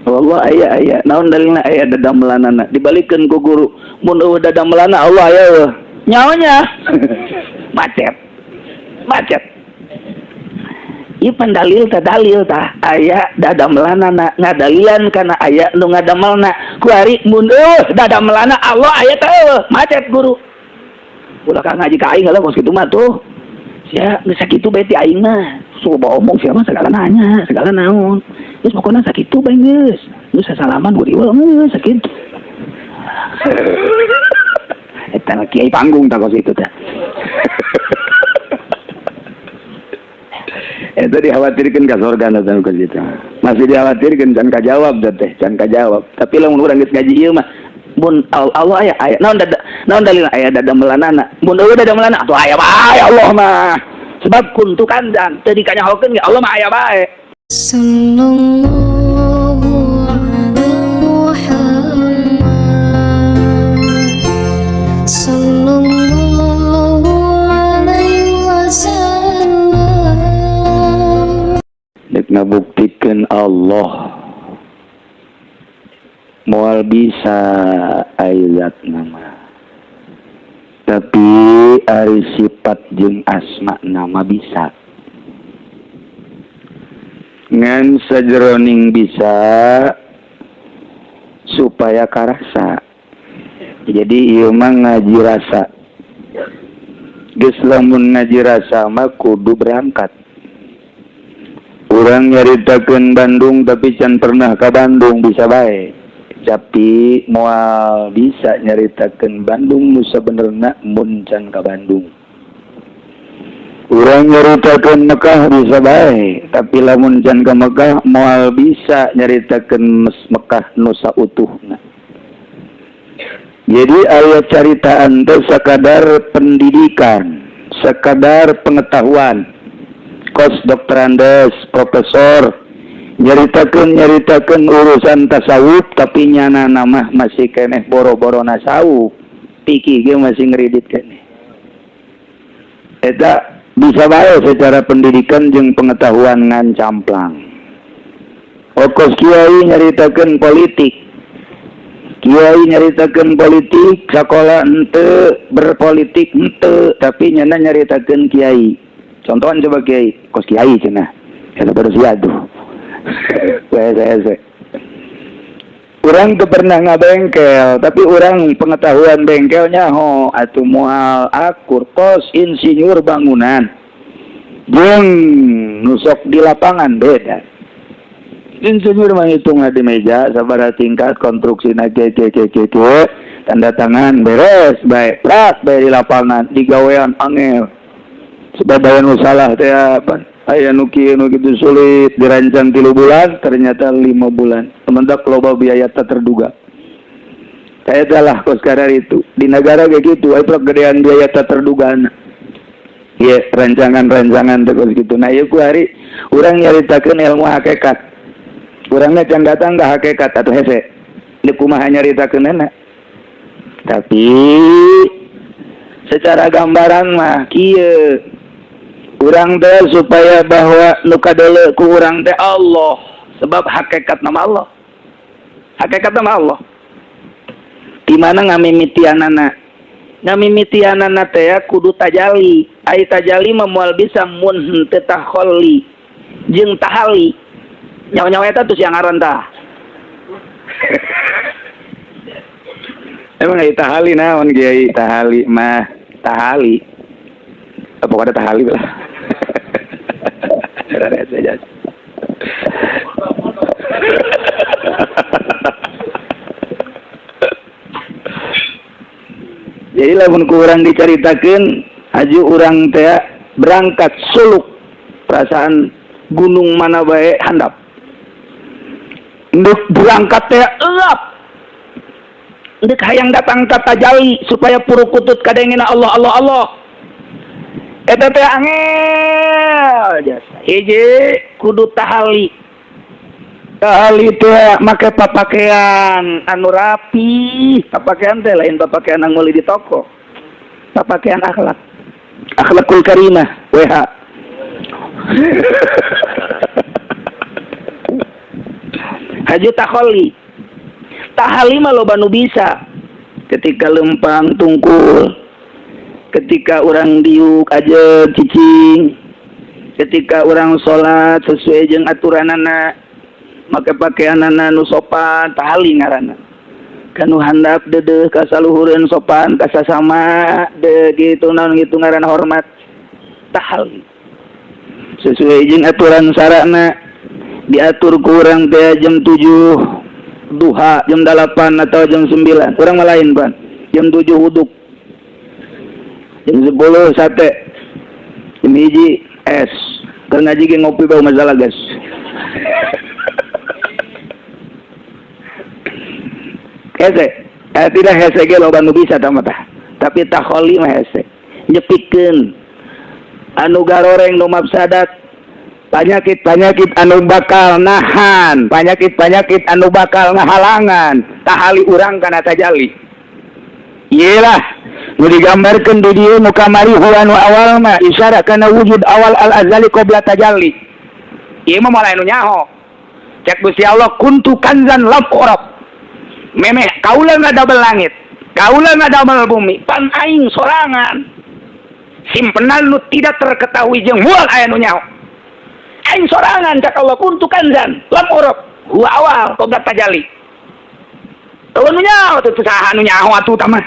Allah aya aya. Naon dalilna aya dadamelanana. Dibalikeun ku guru. Mun eueuh dadamelanana Allah aya eueuh. Nyaonya. Macet. Macet. Ieu pan dalil tah dalil tah aya dadamelanana ngadalilan kana aya nu ngadamelna. Kuari mun eueuh dadamelanana Allah aya teh eueuh. Macet guru. Ulah ka ngaji ka aing lah kos kitu mah tuh. Sia geus sakitu bae ti aing mah. Coba omong sia mah segala nanya, segala naon. Geus pokona sakitu bae geus. Geus sasalaman guriwel geus sakitu. Eta mah kiai panggung tah kos kitu teh. Itu dikhawatirkan ke surga nonton ke situ. Masih dikhawatirkan can kajawab teh, can kajawab. Tapi lamun urang geus ngaji ieu mah mun Allah aya aya naon dada naon dalil aya dadamelanana. Mun eueuh dadamelanana atuh aya bae Allah mah. Sebab kuntu kanjang teu dikanyahokeun ge Allah mah aya bae. Sallallahu ala Muhammad sallallahu alaihi wasallam. Dek ngabuktikeun Allah moal bisa ayat nama. Tapi ari sifat jeung asma nama bisa. Ngan sajeroning bisa supaya karasa. Jadi ieu mah ngaji rasa. Geus lamun ngaji rasa mah kudu berangkat. Urang nyaritakeun Bandung tapi can pernah ka Bandung bisa bae. Tapi moal bisa nyaritakeun Bandung nu sabenerna mun can ka Bandung. Urang nyaritakeun Mekah bisa bae, tapi lamun can ka Mekah moal bisa nyaritakeun Mekah nu sautuhna. Jadi aya caritaan teh sakadar pendidikan, sekadar pengetahuan. Kos doktorandes, profesor nyaritakeun urusan tasawuf tapi nyana nama masih keneh boro-boro nasawuf. Pikir ge masih ngeridit keneh. Eta bisa bae secara pendidikan jeung pengetahuan ngan camplang. Okos kiai nyaritakeun politik. Kiai nyaritakeun politik, sakola henteu, berpolitik henteu, tapi nyana nyaritakeun kiai. Contohan coba kiai, kos kiai cenah. Eta baru sia tuh. Wes. Urang teu pernah ngabengkel, tapi urang pengetahuan bengkelnya ho atuh moal akur kos insinyur bangunan. Jeung nusok di lapangan beda. Insinyur mah hitung di meja sabaraha tingkat konstruksina ke ke ke ke ke tanda tangan beres bae prak bae di lapangan digawean angel. Sebab aya nu salah teh apa? Aya nu kieu nu kitu sulit dirancang 3 bulan ternyata 5 bulan. Semendak loba biaya tak terduga. Kayak lah kos kadar itu di negara kayak gitu, aya gedean biaya tak terduga. Iya, rancangan-rancangan teh kos gitu. Nah, ieu ku hari urang nyaritakeun ilmu hakikat. Urangna can datang ka hakikat atuh hese. Deuk kumaha nyaritakeunana. Tapi secara gambaran mah kieu urang teh supaya bahwa nu kadeuleu ku urang teh Allah, sebab hakikat nama Allah. Hakikat nama Allah. Di mana ngamimitianana? Ngamimitianana teh kudu tajali. Ai tajali mah moal bisa mun henteu taholli jeung tahali. Nyawa-nyawa eta tuh siang ngaran tah. Emang ai tahali naon kiai? Tahali mah tahali. Pokoknya tahali lah. Jadi lamun ku urang dicaritakeun haju urang teh berangkat suluk perasaan gunung mana bae handap. Ndek berangkat teh elap. Ndek hayang datang ka tajali supaya purukutut kadengena Allah Allah Allah. Eta teh angel jasa. Hiji kudu tahali. Tahali teh make papakaian anu rapi. Papakaian teh lain papakaian anu meuli di toko. Papakaian akhlak. Akhlakul karimah WH. Haju takholi. Tahali mah loba nu bisa. Ketika lempang tungkul, ketika orang diuk aja cicing, ketika orang sholat sesuai jeung aturanana, make pakaianana nu sopan, tahali ngaranna. Kanu handap deudeuh ka saluhureun sopan ka sasama de gitu naon gitu ngaranna hormat. Tahali. Sesuai jeung aturan sarana diatur ku urang teh jam 7 duha, jam 8 atau jam 9. Urang mah lain, Pan. Jam 7 uduk. Jam 10 sate. Jam 1 es. Keur ngaji ge ngopi bau masalah, guys. Hese. Tidak hese ge loba nu bisa tah mah tah. Tapi takholi mah hese. Nyepikeun anu garoreng nu mafsadat, penyakit-penyakit anu bakal nahan, penyakit-penyakit anu bakal ngahalangan tahali urang kana tajali. Iyalah nu digambarkeun di dieu nu kamari huwa nu awal mah isyarat kana wujud awal al-azali qabla tajalli. Ieu mah moal anu nyaho. Cek Gusti Allah kuntu kanzan lam urab. Memeh kaula ngadamel langit, kaula ngadamel bumi, pan aing sorangan. Simpenan nu tidak terketahui jeung moal aya nu nyaho. Aing sorangan cak Allah kuntu kanzan lam urab huwa awal qabla tajalli. Eueuh nu nyaho teh saha nu nyaho atuh tah mah.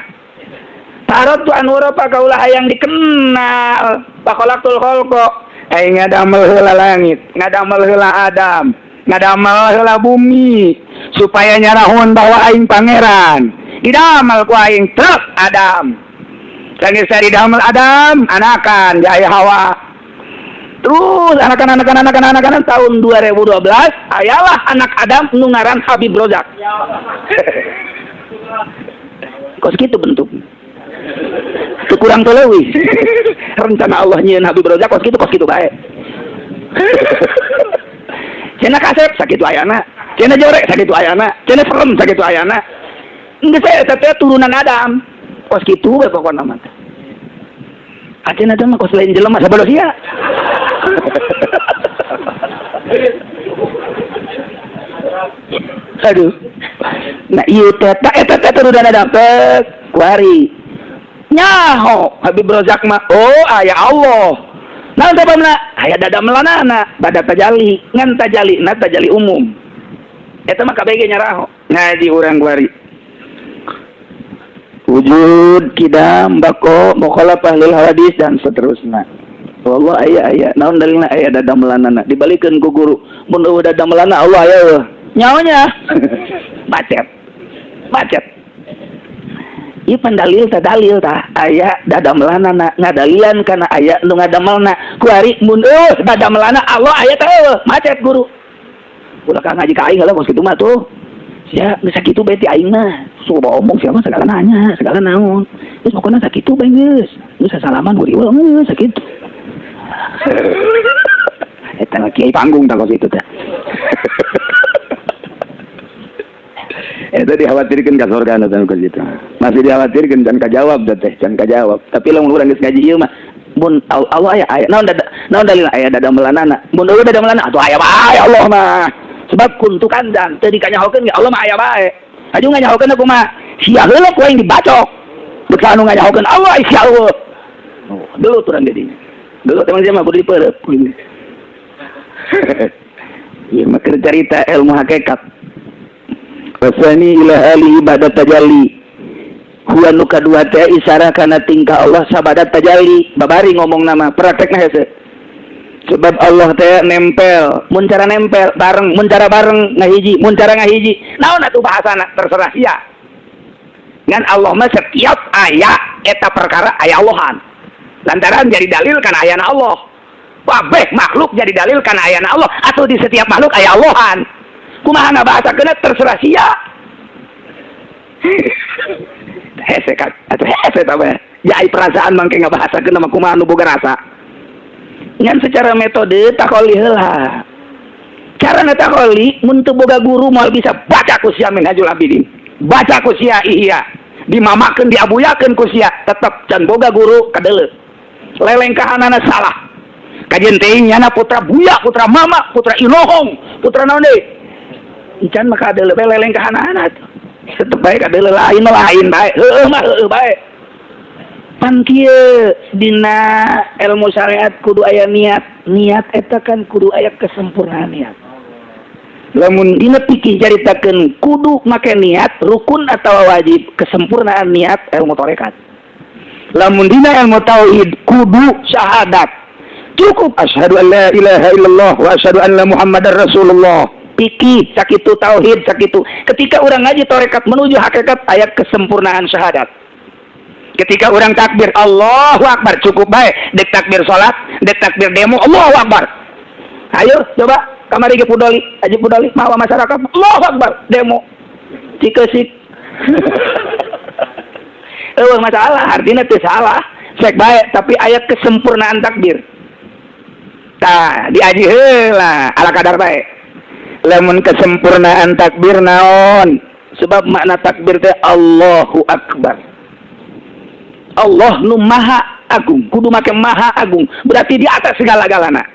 Tarot tu anu urab kaula hayang dikenal. Faqalaqtul khalqa aing ngadamel heula langit, ngadamel heula Adam, ngadamel heula bumi supaya nyarahun bahwa aing pangeran. Didamel ku aing truk Adam. Sanggeus didamel Adam, anakan jaya Hawa. Terus anakan tahun 2012 ayalah anak Adam nu ngaran Habib Rozak. Kos kitu bentuk. Teu kurang teu leuwih. Rencana Allah nyieun Habib Rozak kos kitu bae. Cenah kasep sakitu ayana, cenah jorek sakitu ayana, cenah serem sakitu ayana. Geus eta teh turunan Adam. Kos kitu we pokona mah. Acenah teh mah kos lain jelema sabodo sia. Aduh. Nah ieu teh eta teh turunan Adam teh kuari. Nyaho Habib Rozak mah oh aya Allah. Naon sababna? Aya dadamelanana bada tajali, ngan tajali na tajali umum. Eta mah kabeh ge nyaraho. Ngaji urang kuari. Wujud kidam bako mukhalafah lil hawadis dan seterusnya. Allah aya aya naon dalilna aya dadamelanana dibalikeun ku guru mun eueuh dadamelanana Allah aya eueuh nyaonya bacet bacet ieu pan dalil tah dalil tah aya dadamelanana ngadalilan kana aya nu ngadamelna kuari mun eueuh dadamelanana Allah aya teh eueuh macet guru ulah ka ngaji ka aing lah kos kitu mah tuh sia geus sakitu bae ti aing mah suruh omong sia mah sagala nanya sagala naon geus pokona sakitu bae geus geus sasalaman guriweuh geus sakitu. Eta mah kiai panggung tah kos kitu teh. Eta dikhawatirkeun ka surga teh kos kitu. Masih dikhawatirkeun can kajawab teh, can kajawab. Tapi lamun urang geus ngaji ieu mah mun Allah aya aya naon naon dalilna aya dadamelanana. Mun eueuh dadamelanana atuh aya bae Allah mah. Sebab kuntu kandan teu dikanyahokeun ge Allah mah aya bae. Aju nganyahokeun aku mah sia heula ku aing dibacok. Beuk anu nganyahokeun Allah sia eueuh. Oh, gelut urang di dinya. Gelut emang sia mah kudu dipeureup. Ieu mah keur carita ilmu hakikat. Wasani ila ali ibadat tajalli. Huwa nu kadua teh isyarat kana tingkah Allah sabada tajalli. Babari ngomong nama praktekna hese. Sebab Allah teh nempel, mun cara nempel bareng, mun cara bareng ngahiji, mun cara ngahiji. Naon atuh bahasana terserah sia. Ngan Allah mah setiap aya eta perkara aya Allahan. Lantaran jadi dalil kana ayana Allah. Kabeh makhluk jadi dalil kana ayana Allah atau di setiap makhluk aya Allahan. Kumaha ngabahasakeunna terserah sia. Hese kan atuh hese tah mah. Ya ai perasaan mangke ngabahasakeun mah kumaha nu boga rasa. Ngan secara metode takoli heula. Cara takoli mun teu boga guru moal bisa baca ku sia Minhajul Abidin. Baca ku sia Ihya. Dimamakeun diabuyakeun ku sia tetep can boga guru kadeuleu. Lelengkahanana salah. Kajian teh nyana putra buya, putra mama, putra inohong, putra naon deui? Encan mah kadeuleu bae leleng ka anak-anak tuh. Tetep bae kadeuleu lain mah lain bae. Heueuh mah heueuh bae. Pan kieu dina ilmu syariat kudu aya niat. Niat eta kan kudu aya kesempurnaan niat. Lamun dina pikih caritakeun kudu make niat rukun atau wajib kesempurnaan niat ilmu tarekat. Lamun dina ilmu tauhid kudu syahadat. Cukup asyhadu an la ilaha illallah wa asyhadu anna muhammadar rasulullah. Pikih sakitu tauhid sakitu. Ketika urang ngaji tarekat menuju hakikat aya kesempurnaan syahadat. Ketika orang takbir Allahu Akbar cukup baik dek takbir salat, dek takbir demo Allahu Akbar. Ayo coba kamari ge pudoli, aja pudoli mawa masyarakat Allahu Akbar demo. Cikesik. Eueuh masalah, artinya teu salah. Sek bae tapi aya kesempurnaan takbir. Tah, diaji heula ala kadar bae. Lamun kesempurnaan takbir naon? Sebab makna takbir teh Allahu Akbar. Allah nu maha agung, kudu make maha agung, berarti di atas segala-galana.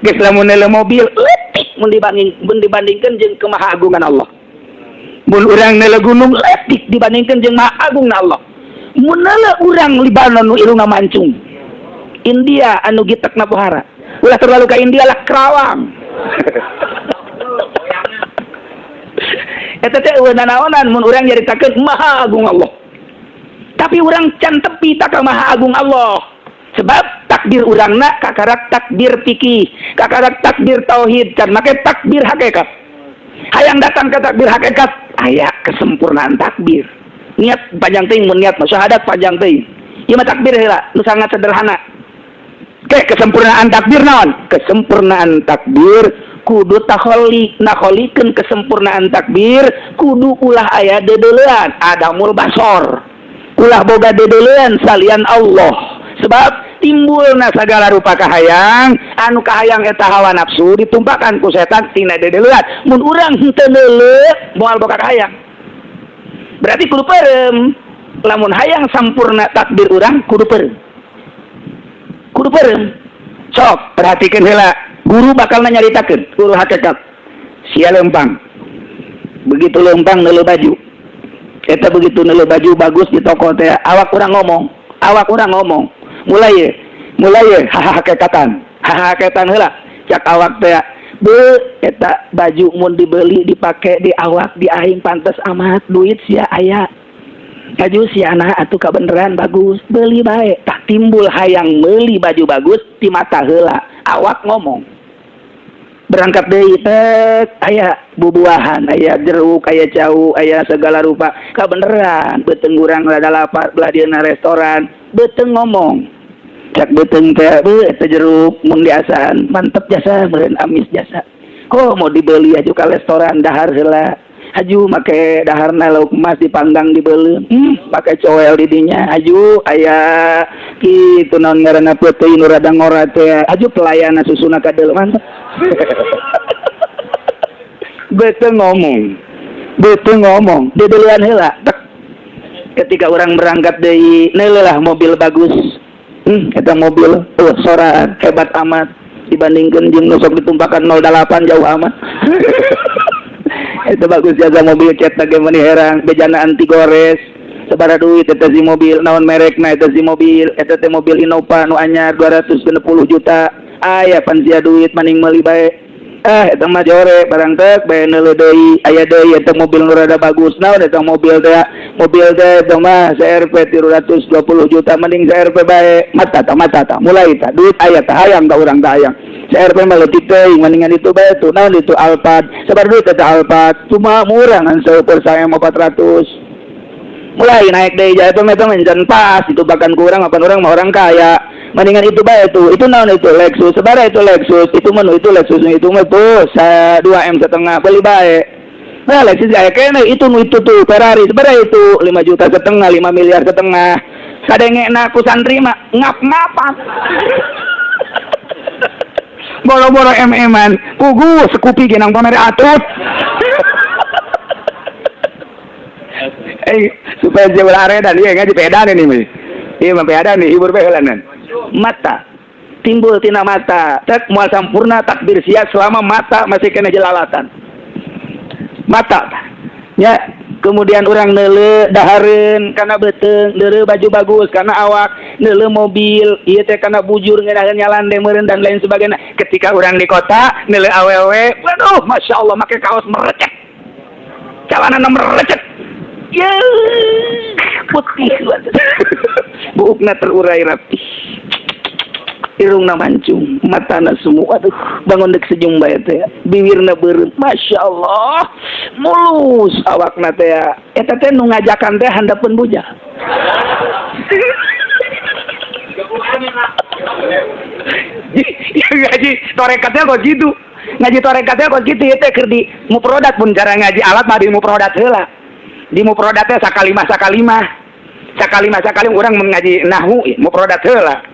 Geus lamun neuleuh mobil leutik mun dibanding mun dibandingkeun jeung kemahaagungan Allah. Mun urang neuleuh gunung leutik dibandingkeun jeung maha agungna Allah. Mun neuleuh urang Libanon nu irungna mancung. India anu gitekna pohara. Ulah terlalu ka India lah Kerawang. Eta teh eueuh nanaonan mun urang nyaritakeun maha agung Allah. Tapi urang can tepi tak ka maha agung Allah. Sebab takbir urangna kakarak takbir fikih, kakarak takbir tauhid, can make takbir hakikat. Hayang datang ke takbir hakikat, aya kesempurnaan takbir. Niat panjang teuing mun niat mah syahadat panjang teuing. Ieu mah takbir heula nu sangat sederhana. Ke kesempurnaan takbir naon? Kesempurnaan takbir kudu takholli, nakholikeun kesempurnaan takbir kudu ulah aya deudeulean, adamul basor. Ulah boga deudeulean salian Allah. Sebab timbulna sagala rupa kahayang, anu kahayang eta hawa nafsu ditumpakan ku setan tina deudeulean. Mun urang henteu neuleuh moal boga kahayang. Berarti kudu peureum. Lamun hayang sampurna takbir urang kudu peureum. Kudu peureum. Sok perhatikeun heula, guru bakal nyaritakeun guru hakikat. Sia lempang. Begitu lempang neuleuh baju. Eta begitu neuleuh baju bagus di toko teh, awak urang ngomong, awak urang ngomong. Mulai ye, mulai ye hahakekatan. Hahakekatan heula cak awak teh. Be eta baju mun dibeli dipake di awak di aing pantes amat duit sia aya. Baju sia anak atuh kabeneran bagus, beli bae. Tah timbul hayang meuli baju bagus di mata heula, awak ngomong. Berangkat deui tek aya bubuahan, aya jeruk, aya cau, aya segala rupa. Kabeneran beuteung urang rada lapar belah dieuna restoran, beuteung ngomong. Cak beuteung teh beuh eta jeruk mun diasaan mantep jasa meureun amis jasa. Kok mau dibeli aju ka restoran dahar heula. Haju make daharna lauk emas dipanggang dibeuleum. Make coel di dinya. Haju aya kitu naon ngaranna peuteui nu rada ngora teh. Haju pelayanna susuna kadeuleu mantep. Beuteung ngomong. Beuteung ngomong, deudeulean heula. Tek. Ketika orang berangkat deui, neuleuh lah mobil bagus. Eta mobil soraan hebat amat dibandingkeun jeung nu sok ditumpakan 08 jauh amat. Eta bagus jaga mobil cat lagi meni herang bejana anti gores sabaraha duit eta si mobil naon merekna eta si mobil eta teh mobil Innova nu anyar 260 juta aya pan sia duit maning meuli bae eta mah jore barang tek bae neuleuh deui aya deui eta mobil nu rada bagus naon eta mobil teh eta mah CRV 320 juta mending CRV bae mata ta mata ta mulai ta duit aya ta hayang ta urang ta hayang CRV mah leutik teuing mendingan itu bae tuh naon itu Alphard sabar duit eta Alphard cuma murah ngan seukur saya 400 mulai naik deui eta mah encan pas itu bahkan kurang apa orang mah orang kaya mendingan itu bae tuh itu naon itu Lexus sabaraha itu Lexus itu menu itu Lexus itu mah tuh 2 M setengah beli bae nah Lexus aya kene itu nu itu tuh Ferrari sabaraha itu 5 juta setengah 5 miliar setengah kadengena ku santri mah ngap-ngapan boro-boro em-eman pugu sekupi genang pamer atut supaya dia ulah aredan ieu ngaji pedan ini mah ieu mah pedan nih hibur bae heulanan mata timbul tina mata tek moal sampurna takbir sia selama mata masih kena jelalatan. Mata ya, kemudian orang neuleu dahareun kana beuteung, neuleu baju bagus kana awak, neuleu mobil ieu teh kana bujur ngeunaheun nyalande meureun dan lain sebagainya. Ketika orang di kota neuleu awewe, waduh, masya Allah, make kaos merecet, celana merecet, ye putih, buukna terurai rapi, irungna mancung, matana semua, aduh, bangun dek senyum bae teh, bibirna beureum, masya Allah, mulus awakna teh. Eta teh nu ngajakan teh handapeun bujang. Ngaji torekatnya kok gitu, ngaji torekatnya kok gitu ya teh keur di muprodat pun cara ngaji alat mah di muprodat heula. Di muprodat teh sakalimah sakalimah sakalimah sakalimah. Urang mun ngaji nahwu muprodat heula,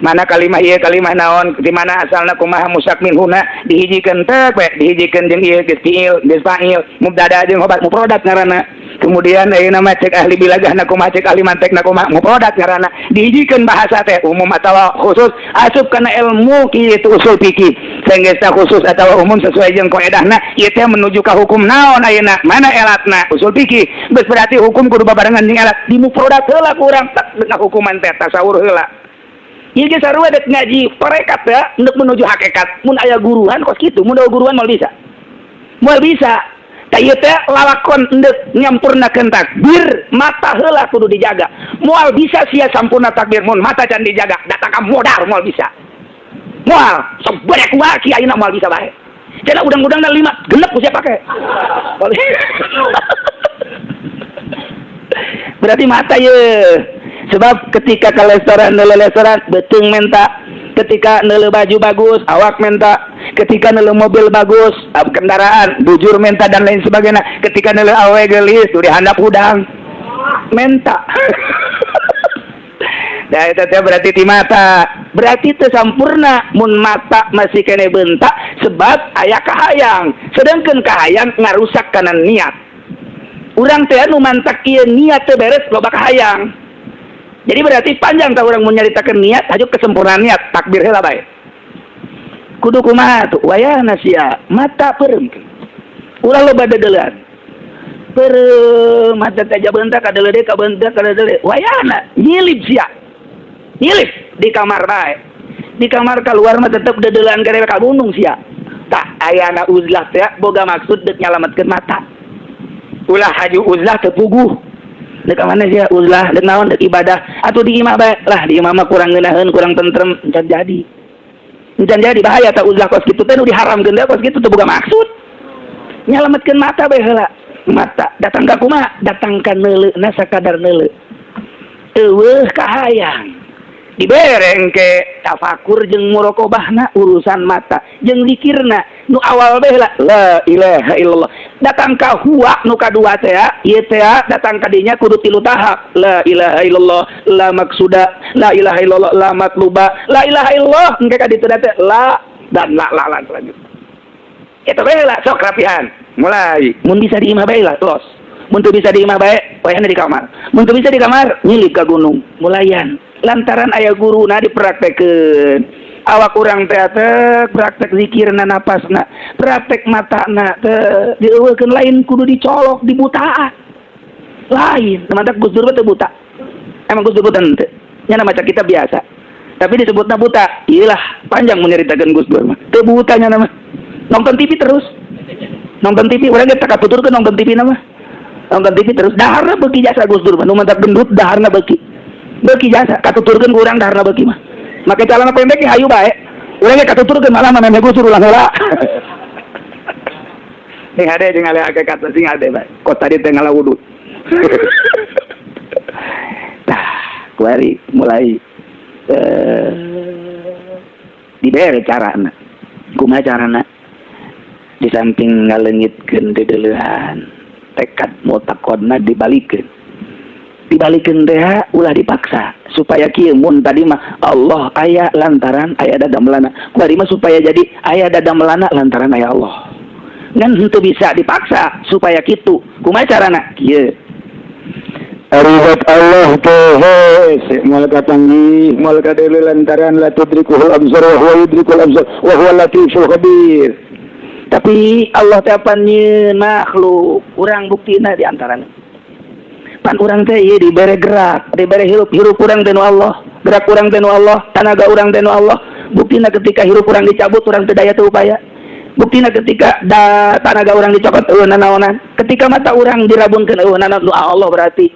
mana kalimah ieu, kalimah naon, di mana asalna, kumaha musytaq minhuna, dihijikeun teh we, dihijikeun jeung ieu geus fiil, geus fa'il, mubtada jeung khobar, muprodat ngaranna. Kemudian ayeuna mah cek ahli bilagahna kumaha, cek ahli mantekna kumaha, muprodat ngaranna. Dihijikeun bahasa teh umum atawa khusus, asup kana ilmu kitu usul fikih, sanggeusna khusus atawa umum sesuai jeung kaedahna. Ieu teh menuju ka hukum naon ayeuna, mana elatna, usul fikih. Geus berarti hukum kudu babarengan jeung elat. Di muprodat heula ku urang tak hukuman teh tasawur heula. Ieu ge sarua dek ngaji tarekat ya, untuk menuju hakikat. Mun aya guruan kos kitu, mun aya guruan moal bisa. Moal bisa. Tah ieu teh lalakon endek nyampurnakeun takbir, mata heula kudu dijaga. Moal bisa sia sampurna takbir mun mata can dijaga, datang ka modal moal bisa. Moal, seberek wae kiai moal bisa bae. Cenah udang-udangna 5, genep ku sia pake. Berarti mata ye. Sebab ketika ke restoran, neuleu restoran, beuteung menta. Ketika neuleu baju bagus, awak menta. Ketika neuleu mobil bagus, kendaraan, bujur menta dan lain sebagainya. Ketika neuleu awe geulis, di handap hudang, menta. Nah, itu teh berarti ti mata. Berarti teu sampurna mun mata masih kene bentak sebab aya kahayang. Sedangkan kahayang ngarusak kana niat. Urang teh anu mantak ieu niat teu beres loba kahayang. Jadi berarti panjang tah urang mun nyaritakeun niat, hajuk kesempurnaan niat, takbir heula bae. Kudu kumaha tuh? Wayahna sia mata peureum. Ulah loba dedeulean. Peureum mata teh jabeuntak kadeuleu deui, kabeuntak kadeuleu. Wayahna nyilip sia. Nyilip di kamar bae. Di kamar keluar mah tetep dedeulean gede ka gunung sia. Tah ayana uzlah teh boga maksud deuk nyalametkeun mata. Ulah haju uzlah teu puguh. Dek mana sih uzlah, dek naon, dek ibadah atau di imah bae lah, di imah mah kurang ngeunaheun, kurang tentrem, encan jadi. Encan jadi, bahaya tak uzlah kos kitu teh nu diharamkeun teh kos kitu teu boga maksud. Nyalametkeun mata bae heula. Mata datang ka kumaha? Datang ka neuleuna sakadar neuleu. Eueuh kahayang. Dibereng ke tafakur jeung muraqabahna urusan mata jeung zikirna nu awal bae lah, la ilaha illallah. Datang ka huwa nu kadua teh ieu teh, datang ka dinya kudu tilu tahap: la ilaha illallah la maksuda, la ilaha illallah la matluba, la ilaha illallah engke ka ditu teh la dan la la la lanjut. Eta bae lah, sok rapihan mulai. Mun bisa di imah bae lah, los. Mun teu bisa di imah bae, wayahna di kamar. Mun teu bisa di kamar, nyilip ka gunung mulayan. Lantaran aya guru na dipraktekeun awak urang teh teh praktek zikirna, napasna, praktek matana teh dieuweuhkeun. Lain kudu dicolok, dibutaan, lain. Mantak Gus Dur teh buta. Emang Gus Dur buta henteu nya, maca kita biasa tapi disebutna buta. Iyalah, panjang menyeritakeun Gus Dur mah. Teu buta nya nama, nonton TV terus, nonton TV. Urang ge tak katuturkeun nonton TV nama, nonton TV terus, daharna beuki jasa. Gus Dur mah nu mantak gendut, daharna beuki beuki jasa. Katuturkeun ku urang, daharna beuki mah make celana pendek ya hayu bae. Urang ge katuturkeun malah mah memeh Gus Dur ulang heula. Ning hade jeung ale hakikat sing hade bae kos tadi teh ngala wudu. Tah kuari mulai dibere carana. Kumaha carana? Di samping ngaleungitkeun dedeleuhan, tekad mutakodna dibalikeun, dibalikeun teh ulah dipaksa, supaya kieu. Mun tadi mah Allah aya lantaran aya dadamelana, kuari mah supaya jadi aya dadamelana lantaran aya Allah. Ngan henteu bisa dipaksa supaya kitu. Kumaha carana? Kieu. Ari zat Allah teh hese, moal kapanggih, moal kadeuleu, lantaran la tudrikuhul absar wa huwa yudrikul absar wa huwa latiful khabir. Tapi Allah teh apan nyieun makhluk? Urang buktina di antarana. Pan urang teh ieu dibere gerak, dibere hirup, hirup urang teh nu Allah, gerak urang teh nu Allah, tanaga urang teh nu Allah. Buktina ketika hirup urang dicabut, urang teu daya teu upaya. Buktina ketika da tanaga urang dicopot, euweuh nanaonan. Ketika mata urang dirabunkeun, euweuh nanaon. Nu Allah berarti.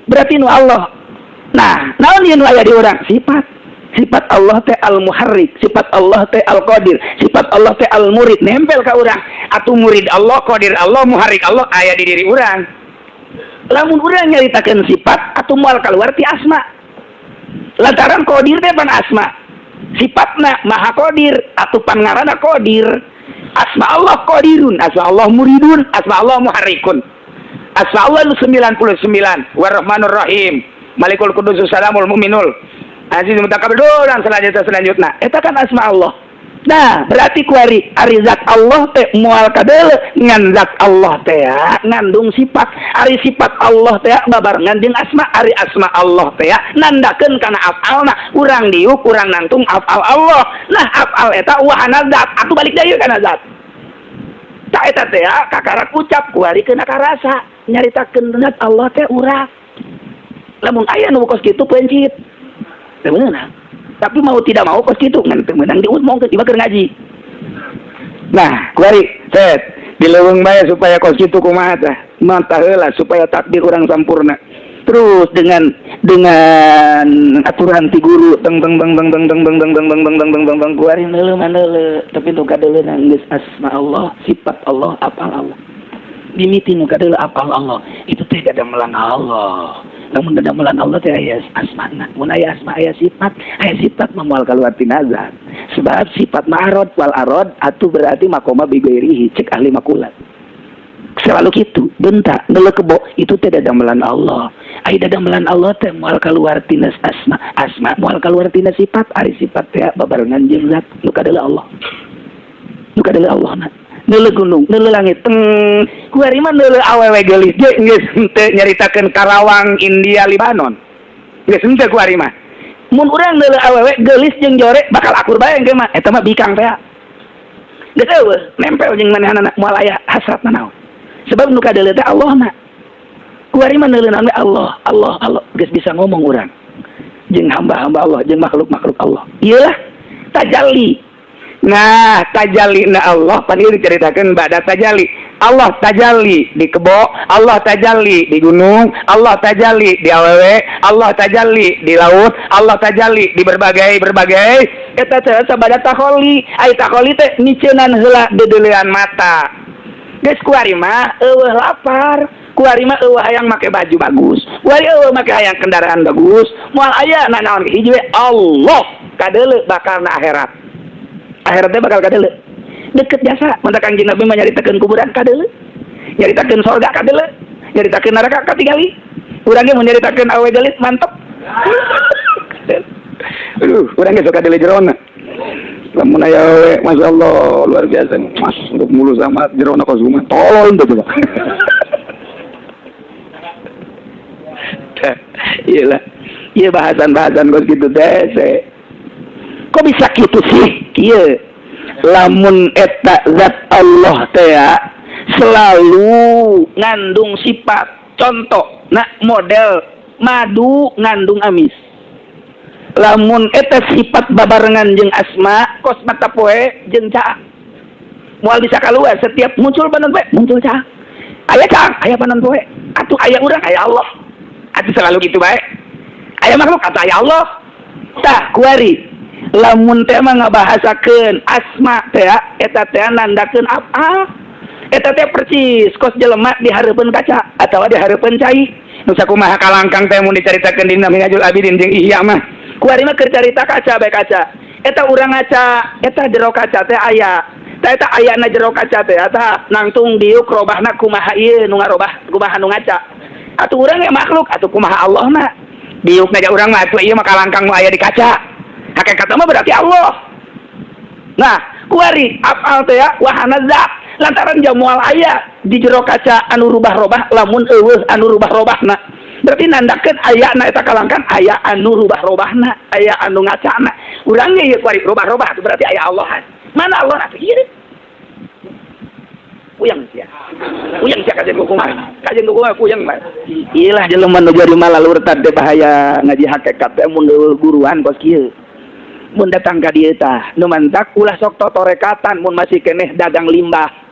Berarti nu Allah. Nah, naon ieu nu aya di urang? Sifat. Sifat Allah teh al-muharrik, sifat Allah teh al-qadir, sifat Allah teh al-murid, nempel ka urang. Atuh murid Allah, qadir Allah, muharrik Allah aya di diri urang. Lamun urang nyaritakeun sifat atuh moal keluar ti asma. Lantaran qadir teh pan asma. Sifatna maha qadir atuh pan ngaranna qadir. Asma Allah qadirun, asma Allah muridun, asma Allah muharrikun. Asma Allah nu 99, Warahmanur Rahim, Malikul Qudus Salamul Muminul Aziz Mutakabbir dan selanjutnya selanjutnya. Eta kan asma Allah. Nah, berarti kuari ari zat Allah teh moal kadeuleu, ngan zat Allah teh ngandung sifat. Ari sifat Allah teh babarengan jeung asma, ari asma Allah teh nandakeun kana afalna. Urang diuk, urang nangtung afal Allah. Nah, afal eta wahana zat, atuh balik deui kana zat. Tak eta teh kakarak ucap kuari kena karasa nyaritakeun zat Allah teh urang. Lamun aya nu kos kitu pencit. Teu meunang. Tapi mau tidak mau kos kitu ngan teu meunang diomongkeun di keur ngaji. Nah, kuari set di leuweung bae supaya kos kitu kumaha tah. Mantah heula supaya takdir urang sampurna. Terus dengan aturan ti guru teng teng teng teng teng teng teng teng teng teng teng teng teng teng teng kuari neuleuh mah tapi nu kadeuleuh geus asma Allah, sifat Allah, apal Allah. Dimiti nu kadeuleuh apal Allah. Itu teh dadamelan Allah. Lamun dadamelan Allah teh aya asmana. Mun aya asma aya sifat, aya sifat mah moal kaluar tina zat. Sebab sifat ma'arad wal arad atuh berarti makoma bi ghairihi cek ahli makulat. Selalu gitu, bentak, neuleuh kebo itu teh dadamelan Allah. Ai dadamelan Allah teh moal kaluar tina asma, asma moal kaluar tina sifat, ari sifat teh babarengan jeung zat nu kadeuleuh Allah. Nu kadeuleuh Allah na. Neuleuh gunung, neuleuh langit, teng kuari mah neuleuh awewe geulis ge geus henteu nyaritakeun Karawang, India, Libanon. Geus henteu kuari mah. Mun urang neuleuh awewe geulis jeung jore bakal akur bae engke mah, eta mah bikang teh. Geus euweuh, nempel jeung manehanana moal aya hasratna naon. Sebab nu kadeuleuh teh Allah na. Kuari mah neuleuh naon Allah, Allah, Allah, geus bisa ngomong urang. Jeung hamba-hamba Allah, jeung makhluk-makhluk Allah. Iyalah tajalli. Nah, tajalli na Allah pan ieu diceritakeun ba'da tajalli. Allah tajalli di kebo, Allah tajalli di gunung, Allah tajalli di awewe, Allah tajalli di laut, Allah tajalli di berbagai berbagai eta teh sabada takholi. Ai takholi teh miceunan heula deudeulean mata. Geus kuari mah euweuh lapar, kuari mah euweuh hayang make baju bagus, kuari euweuh make hayang kendaraan bagus, moal aya nanaon hiji we Allah kadeuleu bakal na akhirat. Akhiratnya bakal kadeuleu. Deket jasa, mantap Kangjeng Nabi mah nyaritakeun kuburan kadeuleu. Nyaritakeun sorga kadeuleu, nyaritakeun neraka katingali. Urang ge mun nyaritakeun awe geulis mantep. Aduh, urang ge sok kadeuleu jerona. Lamun aya awewe, Masya Allah, luar biasa. Mas, untuk mulu sama jerona kos rumah. Tolol ente coba. Iyalah. Iya bahasan-bahasan kos gitu teh. Kok bisa gitu sih? Iya. Lamun eta zat Allah teh selalu ngandung sifat. Contoh, nah model madu ngandung amis. Lamun eta sifat babarengan jeung asma, kos mata poe jeung caang. Moal bisa keluar setiap muncul panon poe, muncul caang. Aya caang, aya panon poe. Atuh aya urang, aya Allah. Atuh selalu gitu bae. Aya makhluk atau aya Allah. Tah kuari lamun teh mah ngabahasakeun asma teh eta teh nandakeun afal. Eta teh percis kos jelema di hareupeun kaca atawa di hareupeun cai. Nu sakumaha kalangkang teh mun dicaritakeun dina Minhajul Abidin jeung Ihya mah. Kuari mah keur carita kaca bae kaca. Eta urang ngaca, eta jero kaca teh aya. Tah eta ayana jero kaca teh eta nangtung diuk robahna kumaha ieu nu ngarobah, kumaha nu ngaca. Atuh urang ge makhluk atuh kumaha Allah mah. Diuk na urang mah atuh ieu mah kalangkang nu aya di kaca. Hakikat mah berarti Allah. Nah, kuari afal teh wahana zat. Lantaran jamual aya di jero kaca anu rubah-robah lamun euweuh anu rubah-robahna. Berarti nandakeun aya na eta kalangkan aya anu rubah-robahna, aya anu ngacana. Urang ge ieu kuari rubah-robah berarti aya Allah. Mana Allah atuh ieu? Puyeng sia. Puyeng sia kajeun kumaha. Kajeun kumaha puyeng mah. Iyalah jelema nu jadi malah urtad teh bahaya ngaji hakikat teh mun guruan kos kieu. Mun datang ka dieu tah, nu mantak ulah sok totorekatan mun masih keneh dagang limbah.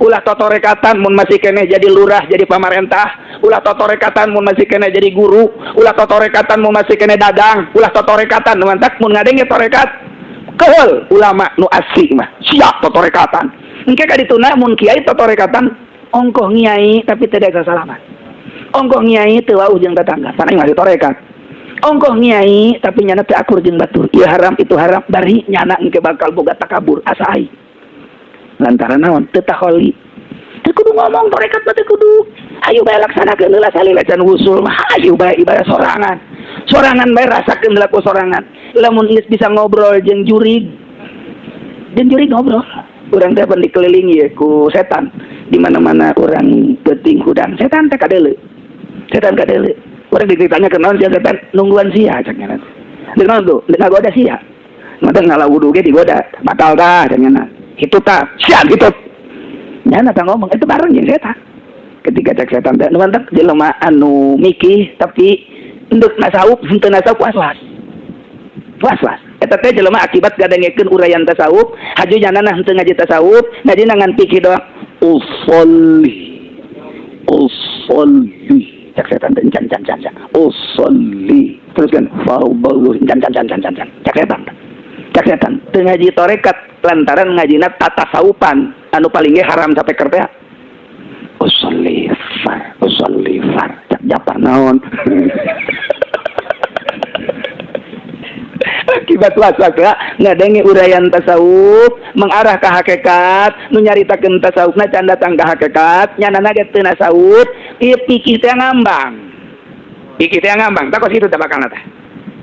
Ulah totorekatan mun masih keneh jadi lurah, jadi pamarentah. Ulah totorekatan mun masih keneh jadi guru. Ulah totorekatan mun masih keneh dagang. Ulah totorekatan nu mantak mun ngadenge torekat. Keul ulama nu asli mah siap totorekatan. Engke ka dituna mun kiai totorekatan ongkoh ngiai tapi teu ada salaman. Ongkoh ngiai teu wauh jeung tetangga, pan aing masih torekat. Ongkoh ngiai tapi nyana teu akur jeung batur. Ieu haram itu haram bari nyana engke bakal boga takabur asa aing. Lantaran naon teu taholi. Teu kudu ngomong torekat mah teu kudu. Hayu bae laksanakeun heula salila can wusul mah hayu bae ibadah sorangan. Sorangan bae rasakeun heula ku sorangan. Lamun geus bisa ngobrol jeung jurig. Jeung jurig ngobrol. Urang teh pan dikelilingi ye ku setan. Di mana-mana urang peuting hudang setan teh kadeuleu. Setan kadeuleu. Urang ditanya ke naon sia setan nungguan sia cak nya. Deuk naon tuh? Deuk ngagoda sia. Mata ngala wudu ge digoda, batal tah cak nya. Itu tah, sia gitu. Nyana tah ngomong itu bareng jeung setan. Ketika cak setan teh nu mantap jelema anu mikih tapi endek nasawuf henteu nasawuf was-was. Was-was. Eta teh jelema akibat gadengekeun uraian tasawuf, haju nyana henteu ngaji tasawuf, ngaji ngan pikir doang. Usolli. Usolli. Cak setan teh can can can can. Usolli. Terus kan fardhu can can can can can can. Cak setan. Cak setan teu ngaji torekat lantaran ngajina tatasawupan anu paling ge haram sampai teh. Usolli far, usolli far. Cak japar naon. Akibat was-was ngadenge uraian tasawuf mengarah ka hakikat nu nyaritakeun tasawufna can datang ka hakikat nyanana ge teu nasawuf ieu pikir teh ngambang. Pikir teh ngambang tah kos kitu teh bakalna teh.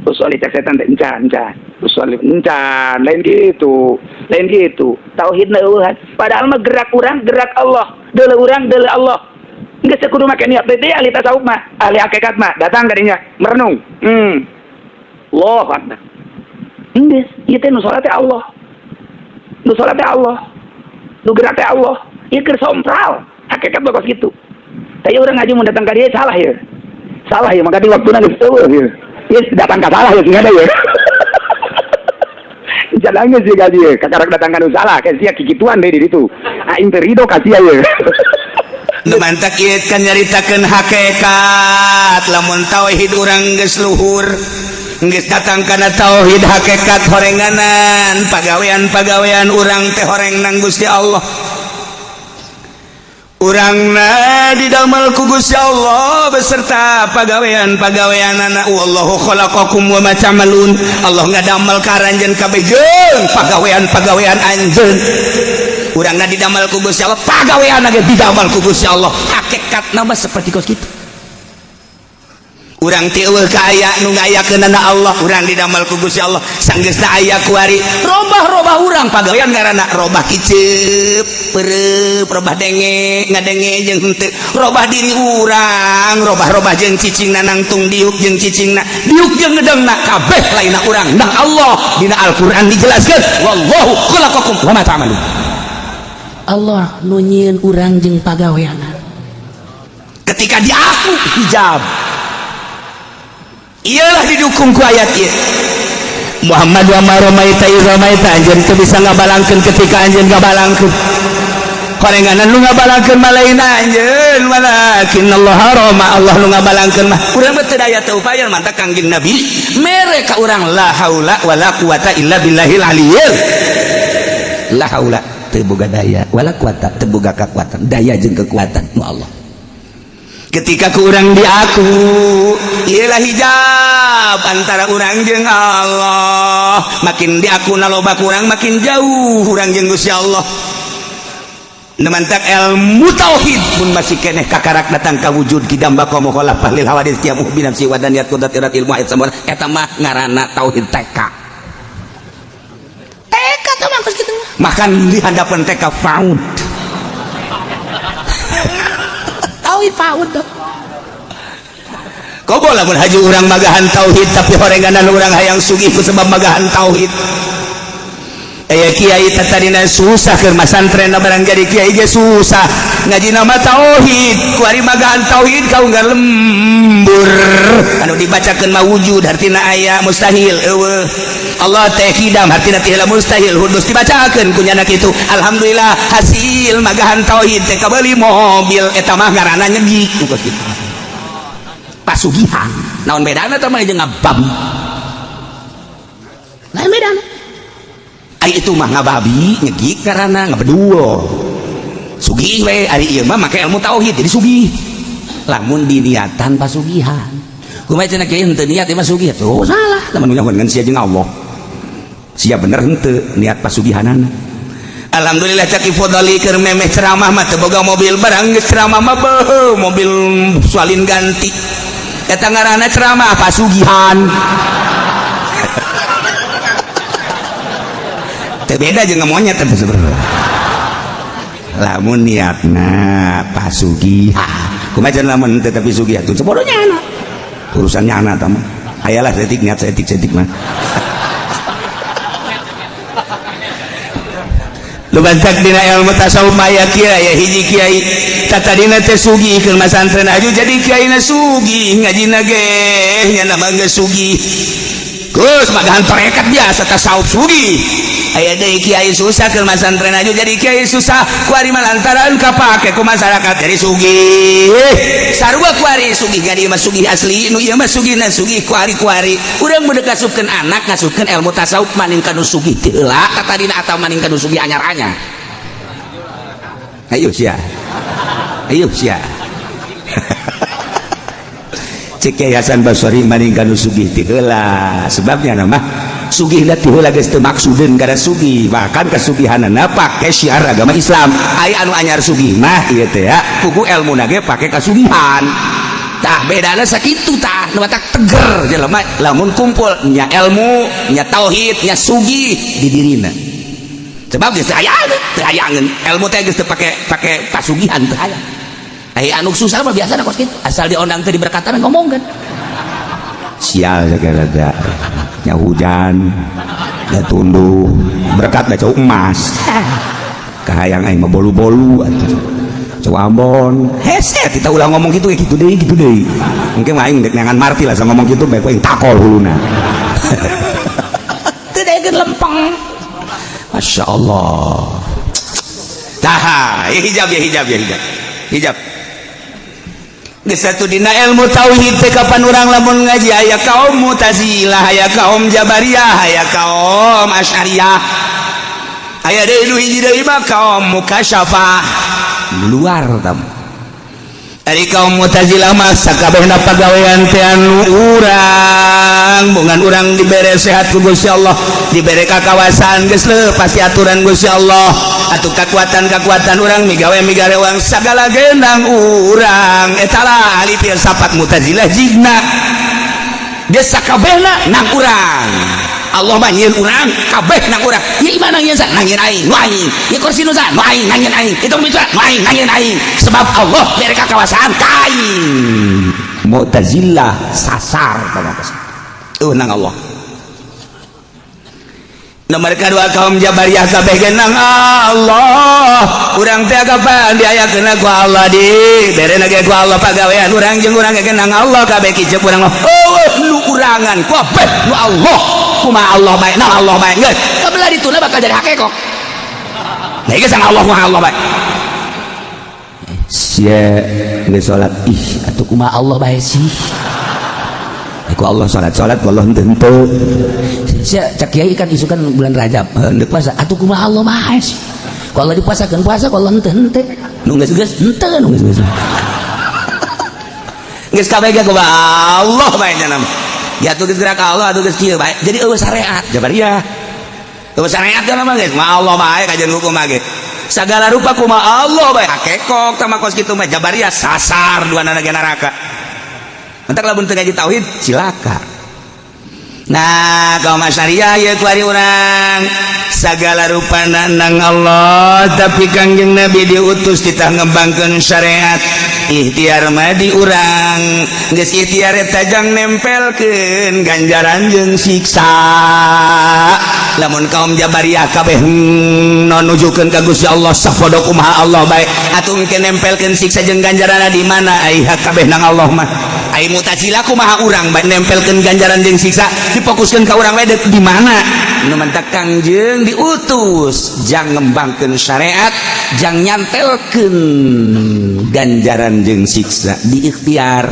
Usolli cak setan teh encan encan. Usolli encan lain gitu. Lain gitu. Tauhidna eueuhan. Padahal mah gerak urang gerak Allah, deuleu urang deuleu Allah. Geus kudu make niat teh ahli tasawuf mah, ahli hakikat mah datang ka dinya merenung. Allahu akbar. Geus, ieu teh nu salat teh Allah. Nu salat teh Allah. Nu gerak teh Allah. Ieu keur sompral. Hakikat mah kos kitu. Tah ieu urang ngaji mun datang ka dieu salah ieu. Salah ieu, maka di waktuna geus eueuh ieu. Ieu datang ka salah ya sing ada ieu. Jalan geus sih gaji ieu, kakarak datang ka nu salah, kayak sia kikituan deui di ditu. Aing teu rido ka sia ieu. Nu mantak ieu kan nyaritakeun hakikat, lamun tauhid urang geus luhur, geus datang kana tauhid hakikat horenganan, pagawean-pagawean urang teh horeng nang Gusti Allah. Urangna didamel ku Gusti Allah beserta pagawean-pagaweanana. Wallahu khalaqakum wa ma ta'malun. Allah ngadamel ka aranjeun kabeh jeung pagawean-pagawean anjeun. Urangna didamel ku Gusti Allah, pagaweanna ge didamel ku Gusti Allah. Hakikatna mah seperti kos kitu. Urang teh eueuh ka aya nu ngayakeunana Allah, urang didamel ku Gusti Allah. Sanggeusna aya kuari, robah-robah urang pagawean ngaranna robah kiceup, peureup, robah denge, ngadenge jeung henteu, robah diri urang, robah-robah jeung cicingna nangtung diuk jeung cicingna, diuk jeung ngedengna kabeh lainna urang. Nah Allah dina Al-Qur'an dijelaskeun, wallahu khalaqakum wa ma ta'malun. Allah nu nyieun urang jeung pagaweanna. Ketika diaku hijab, iyalah didukung ku ayat ieu. Muhammad wa ma ramaita iz ramaita, anjeun teu bisa ngabalangkeun ketika anjeun ngabalangkeun. Horenganan nu ngabalangkeun mah lain anjeun, walakin Allah rama, Allah nu ngabalangkeun mah. Urang mah teu daya teu upaya mantak Kangjeng Nabi mere ka urang la haula wala quwata illa billahil aliyyil. La haula teu boga daya, wala quwata teu boga kakuatan, daya jeung kekuatan nu Allah. Ketika ku urang diaku, ialah hijab antara urang jeung Allah. Makin diaku loba kurang, makin jauh urang jeung Gusti Allah. Mantak ilmu tauhid pun masih keneh kakarak datang ka wujud kidam baqa mukhalafah lil hawadits tiap binafsi wadaniyat qudat irat ilmu ayat sabar eta mah ngaranna tauhid TK. TK teh mah geus kitu. Makan di hadapan TK faud. Tauhid faud dong. Kobo lamun haji urang magahan tauhid tapi horenganan urang hayang sugih ku sebab magahan tauhid. Aya kiai tatadina susah keur masantren, barang jadi kiai ge susah ngaji nama tauhid. Kuari magaan tauhid kau nggak lembur, anu dibacakeun mah wujud hartina aya, mustahil eueuh. Allah teh kidam hartina teh mustahil hudus, dibacakeun ku nyana kitu. Alhamdulillah, hasil magahan tauhid teh kabeuli mobil. Eta mah ngaranna nyegik kos kitu, pasugihan. Naon bedana teh mah jeung ngababi? Lain bedana. Ari itu mah ngababi, nyegik karena ngabedul, sugih we. Ari ieu mah make ilmu tauhid jadi sugih, lamun diniatan pasugihan. Kumaha cenah kiai, henteu niat ieu mah sugih? Tuh salah lamun nyaho sia jeung Allah, sia bener henteu niat pasugihanana. Alhamdulillah, cak Fadli, keur memeh ceramah mah teu boga mobil, barang geus ceramah mah beuh, mobil salin ganti. Eta ngaranna ceramah pasugihan. Teu beda jeung monyet eta sebenarnya lamun niatna pasugihan. Kumaha cenah lamun teu tapi sugih? Atuh sebodohnya anak urusannya anak tah mah. Hayalah setik niat setik setik mah. Lu bantak dina ilmu tasawuf mah aya kiai, aya hiji kiai tatadina teh sugih keur masantren aju jadi kiai na sugih, ngajina ge nya mah geus sugih. Geus magahan tarekat biasa tasawuf sugih. Aya deui kiai susah keur masantren aju jadi kiai susah, kuari mah lantaran kapake ku masyarakat jadi sugih. Sarua kuari sugih jadi mah sugih asli, nu ieu mah sugihna sugih kuari-kuari. Urang mun kasupkeun anak ngasupkeun ilmu tasawuf maning ka nu sugih teu heula tatadina atawa maning ka nu sugih anyar-anyar? Ayo sia, ayo sia. Cek Kiai Hasan Basri, maning ka nu sugih teu heula, sebabnya nama sugihna teu heula geus teu maksudeun kana sugih, bahkan kasugihanana pake syiar agama Islam. Ai anu anyar sugih mah ieu teh ya pugu elmuna ge pake kasugihan. Tah bedana sakitu. Tah nu matak teger jelema lamun kumpul nya ilmu nya tauhid nya sugih di dirina, sebab geus teu aya teu hayangeun ilmu teh, geus teu pake pake pasugihan, teu hayang. Ai anu susah mah biasa kos kitu, asal diondang teh diberkatan ngomong kan. Sial segala nya, hujan ya tunduh berkat dah, cau emas kahayang aing mah bolu-bolu atuh cau Ambon hese. Kita ulah ngomong gitu ya, gitu deui, gitu deui. Mungkin mah aing dek neangan marti lah ngomong gitu, bae aing takol huluna teu daekeun lempeng. Masya Allah. Tah ya hijab ya hijab ya hijab hijab. Geus satu dina ilmu tauhid teh kapan urang lamun ngaji aya kaum Mu'tazilah, aya kaum Jabariyah, aya kaum Asy'ariyah, aya deui nu hiji deui mah kaum Mukasyafah luar tam. Ari kaum Mu'tazilah mah sakabehna pagawean teh anu urang, bongan urang dibere sehat ku Gusti Allah, dibere kakawasan, geus leupas aturan Gusti Allah. Atuh kekuatan-kekuatan urang migawe migarewang sagala genang urang. Eta lah ahli filsafat Mu'tazilah, jigna geus sakabehna nang urang. Allah mah nyieun urang kabeh nang urang. Ieu imah nang nyieun sa? Nang nyieun aing, nu aing. Ieu kursi nu sa? Nu aing, nang nyieun aing. Itu mitra nu aing, nang nyieun aing, sebab Allah bere kakawasaan ka aing. Mu'tazilah sasar tuh nang Allah. Nomor kedua kaum Jabariyah, kabeh ge nang Allah. Urang teh kapan diayakeun ku Allah, di berena ge ku Allah pagawean urang jeung urang ge nang Allah kabeh. Kicep urang oh nu urangan kabeh nu Allah, kumaha Allah bae, nang Allah bae. Geus kabelah dituna bakal jadi hakekok. Nah ieu sang Allah, kumaha Allah bae. Sia geus salat, ih atuh kumaha Allah bae sih. Ku Allah salat salat, wallah henteu henteu. Sia cak kiai kan isukan bulan Rajab henteu puasa, atuh kumaha Allah bae sih. Ku Allah dipuasakeun puasa, ku Allah henteu henteu. Nu geus geus henteu, nu geus geus. Geus kabeh ge kumaha Allah bae nya nama. Ya atuh geus gerak Allah, atuh geus kieu bae. Jadi eueuh syariat Jabariyah. Eueuh syariat kan mah geus kumaha Allah bae, kajian hukum mah ge. Sagala rupa kumaha Allah bae. Hakekok tah mah kos kitu mah Jabariyah sasar dua nana ge neraka. Entar lamun teu ngaji tauhid cilaka. Nah, kaum Asy'ariyah ya kuari urang segala rupa nang Allah, tapi Kangjeng Nabi diutus kita ngembangkeun syariat. Ikhtiar mah di urang, geus ikhtiar eta jang nempelkeun ganjaran jeung siksa. Lamun kaum Jabariyah kabeh nu nujukeun ka Gusti Allah, sapodo kumaha Allah bae atuh, engke nempelkeun siksa jeung ganjaran di mana? Ai kabeh nang Allah mah. Ai Mutazilah kumaha urang bae nempelkeun ganjaran jeung siksa, difokuskeun ka urang bae di mana? Nu mantak Kangjeng diutus jang ngembangkeun syariat, jang nyantelkeun ganjaran jeung siksa di ikhtiar.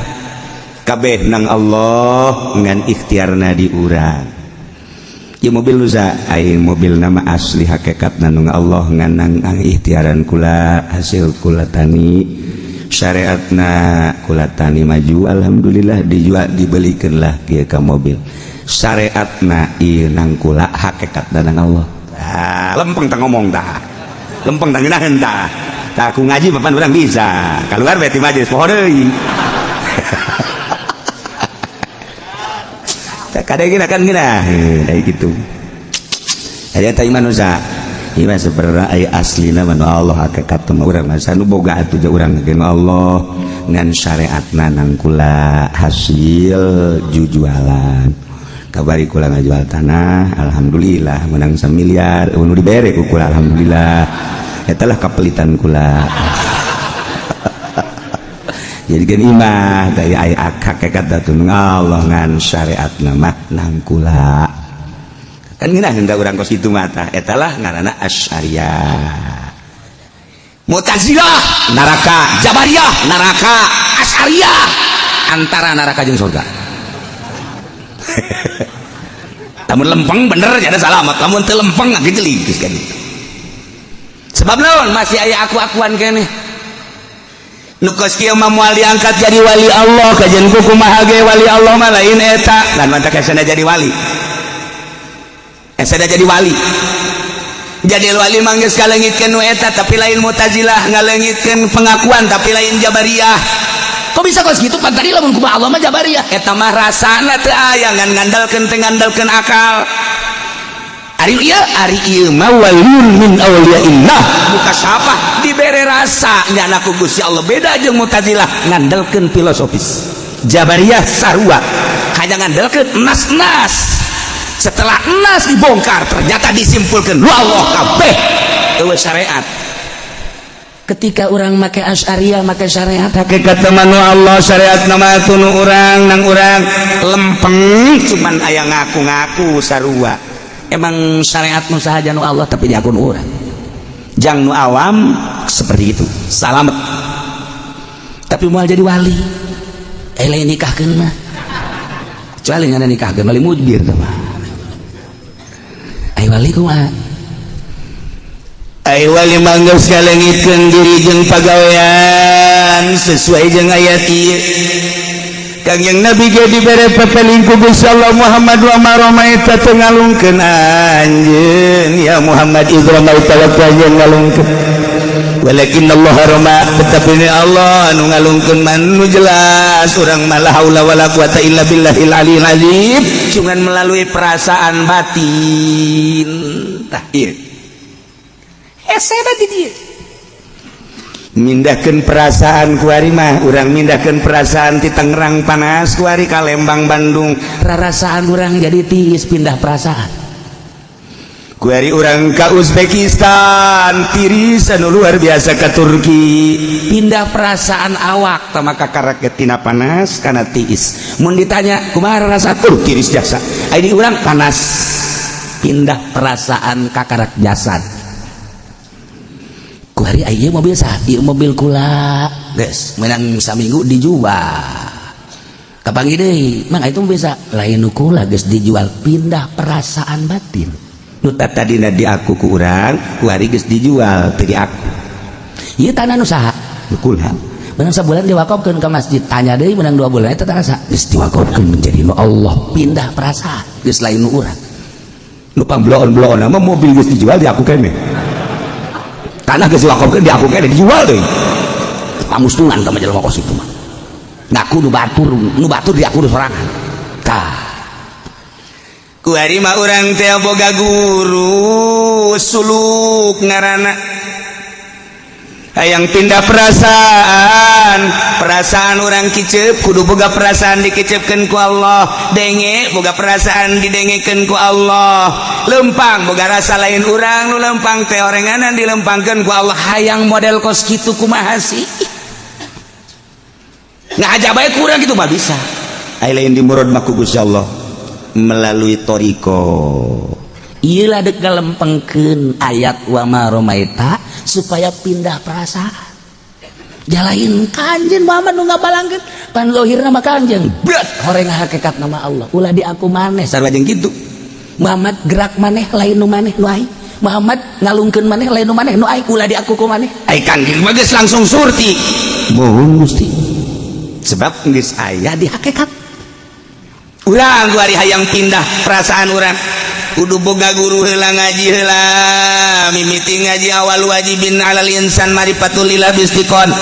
Kabeh nang Allah, ngan ikhtiarna di urang. Ya mobil lusa, ai mobil nama asli hakikat nang Allah, ngan nang ikhtiaran kula, hasil kula tani, syariatna kula tani maju, alhamdulillah dijual, dibelikan lah kieu ka mobil. Syariatna ieu nang kula, hakikat nang Allah. Ah, lempeng tah ngomong tah, lempeng tah ngeunaheun tah. Tah, aku ngaji papan urang bisa keluar beti majelis poho deui. Tah, kadang kan geunah kayak gitu. Aya tah iman usaha. Ieu mah sebenarnya aya aslina mah Allah, hakikat mah urang mah nu boga atuh urang ge Allah, ngan syariatna nang kula, hasil jujualan. Kabari kula ngajual tanah, alhamdulillah menang 1 miliar nu dibere ku kula, alhamdulillah. Eta lah kapelitan kula. Jadi kan imah daya aya hakikat atuh Allah, ngan syariatna mah nang kula. Kan ngeunah hendak urang kos itu mata. Eta lah ngaranna Asy'ariyah. Mu'tazilah neraka, Jabariyah neraka, Asy'ariyah antara neraka jeung surga. Lamun lempeng bener jadi salamat, lamun teu lempeng ngagejelig geus kan gitu. Sebab naon masih aya aku-akuan keneh. Nu kos kieu mah moal diangkat jadi wali Allah, kajian ku kumaha ge wali Allah mah lain eta. Dan mantak esana jadi wali. Esana jadi wali. Jadi wali mah geus kaleungitkeun nu eta, tapi lain Mu'tazilah ngaleungitkeun pengakuan, tapi lain Jabariyah. Kok bisa kos gitu? Pan tadi lamun kumaha Allah mah Jabariyah. Eta mah rasana teu aya, ngan ngandalkeun teu ngandalkeun akal. Ari ieu, ari ieu mah waliun min auliyaillah. Buka siapa dibere rasa nyana ku Gusti Allah, beda jeung Mu'tazilah ngandalkeun filosofis. Jabariyah sarua hanya ngandalkeun nas-nas. Setelah nas dibongkar ternyata disimpulkan lu Allah kabeh eueuh syariat. Ketika orang make Asy'ariyah make syariat. Hakikat mah nu Allah, syariat nama nu urang, nang urang lempeng, cuman aya ngaku-ngaku sarua. Emang syariat nu sahaja nu Allah, tapi diakun urang. Jang nu awam seperti itu salamet. Tapi moal jadi wali, eh lain nikahkeun mah, kecuali ngana nikahkeun wali mujbir tah mah. Ai wali kumaha? Ai wali mah geus ngaleungitkeun diri jeung pagawean sesuai jeung ayat ieu. Kangjeng Nabi ge dibere pepeling ku Gusti Allah, Muhammad, wa ma ramaita, teu ngalungkeun anjeun ya Muhammad, idz ramaita, waktu anjeun ngalungkeun, walakin Allah rama, tetapi ini Allah anu ngalungkeun. Man nu jelas urang mah la haula wala quwata illa billahil aliyil azim, cuman melalui perasaan batin. Tah, ieu hese di dieu mindahkeun perasaan. Kuari mah urang mindahkeun perasaan ti Tangerang panas, kuari ka Lembang, Bandung. Rarasaan urang jadi tiis, pindah perasaan. Kuari urang ka Uzbekistan tiris anu luar biasa, ka Turki. Pindah perasaan awak. Tama kakarak tina panas kana tiis. Mun ditanya kumaha rasa? Tiris jasa. Ai di urang panas, pindah perasaan kakarak jasad. Kuari aya mobil sah, ieu mobil kula geus menang saminggu dijual, kapanggih deui, mang itu bisa lain nu kula, geus dijual. Pindah perasaan batin. Nu tadina di aku ku urang, kuari geus dijual teu di aku. Ieu tanah nu saha? Nu kula. Menang sebulan diwakafkeun ke masjid, tanya deui menang 2 bulan, eta tanah saha? Geus diwakafkeun menjadi nu Allah. Pindah perasaan, geus lain nu urang. Nu pambloon-bloon mah mobil geus dijual di aku keneh, tanah geus diwakafkeun di aku keneh, dijual deui. Pamustungan ka jelema kos itu mah ngaku nu batur, nu batur diaku nu sorangan. Tah. Kuari mah urang teh boga guru suluk ngaranna, hayang pindah perasaan. Perasaan urang kicep kudu boga perasaan dikicepkeun ku Allah, denge boga perasaan didengekeun ku Allah, lempang boga rasa lain urang nu lempang teh, orenganan dilempangkeun ku Allah. Hayang model kos kitu kumaha sih? Ngaja bae kurang gitu mah bisa. Ai lain di murad mah ku Gusti Allah melalui thoriqoh. Iyalah, dek ngalempengkeun ayat wa ma romaita supaya pindah perasaan. Jalain Kanjeng Muhammad nu ngabalangkeun, pan zahirna mah Kanjeng berat, horeng hakikat nama Allah ulah di aku maneh. Sarua jeung kitu. Muhammad gerak maneh lain nu maneh nu aing, Muhammad ngalungkeun maneh lain nu maneh nu aing, ulah di aku ku maneh. Ai Kanjeng mah geus langsung surti bohong Gusti, sebab geus aya di hakikat urang. Kuari hayang pindah perasaan, urang kudu boga guru heula, ngaji heula. Mimiti ngaji awal wajibin alal insan marifatulillah bistiqon,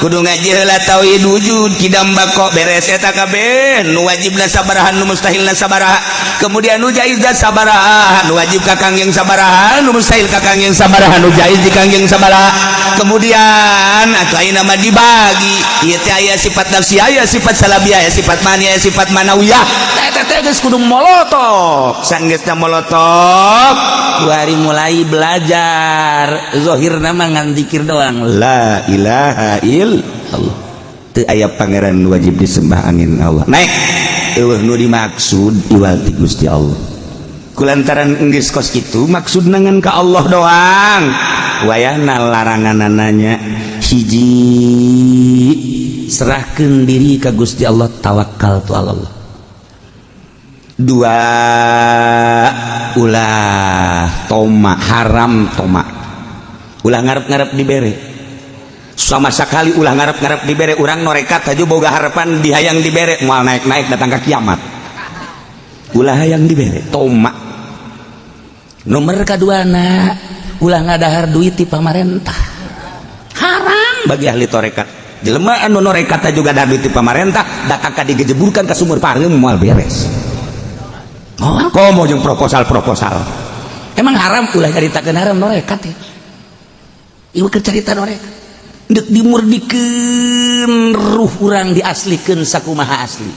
kudu ngaji heula tauhid wujud kidam bako. Beres eta kabeh, nu wajibna sabaraha, nu mustahilna sabaraha, kemudian nu jaizna sabaraha, nu wajib ka Kangjeng sabaraha, nu mustahil ka Kangjeng sabaraha, nu jaiz di Kangjeng sabaraha. Kemudian atau ayeuna mah dibagi ieu teh, aya sifat nafsi, aya sifat salabiyah, aya sifat mani, aya sifat manawiyah. Eta teh geus kudu molotok. Sanggeusna molotok, hari mulai belajar zahir nama ngan zikir doang. La ilaha illallah, teu aya pangeran wajib disembah angin Allah. Naik eueuh nu dimaksud iwal ti Gusti Allah. Kulantaran geus kos kitu, maksudna ngan ka Allah doang. Wayahna laranganananya hiji, serahkeun diri ka Gusti Allah, tawakal tu Allah. Dua, ulah toma, haram toma, ulah ngarep-ngarep dibere sama sekali, ulah ngarep-ngarep dibere. Urang norekat aja boga harapan dihayang dibere, moal naik-naik datang ke kiamat. Ulah hayang dibere, toma. Nomor kaduana, ulah ngadahar duit di pamarentah, haram. Bagi ahli torekat, jelema anu norekat juga ada duit di pamarentah, datang ka digejeburkan ke sumur pareum, moal beres. Oh. Komo jeung proposal-proposal. Emang haram? Ulah nyaritakeun haram norekat ya. Ieu keur carita norekat deuk dimurdikeun ruh urang, diaslikeun sakumaha asli.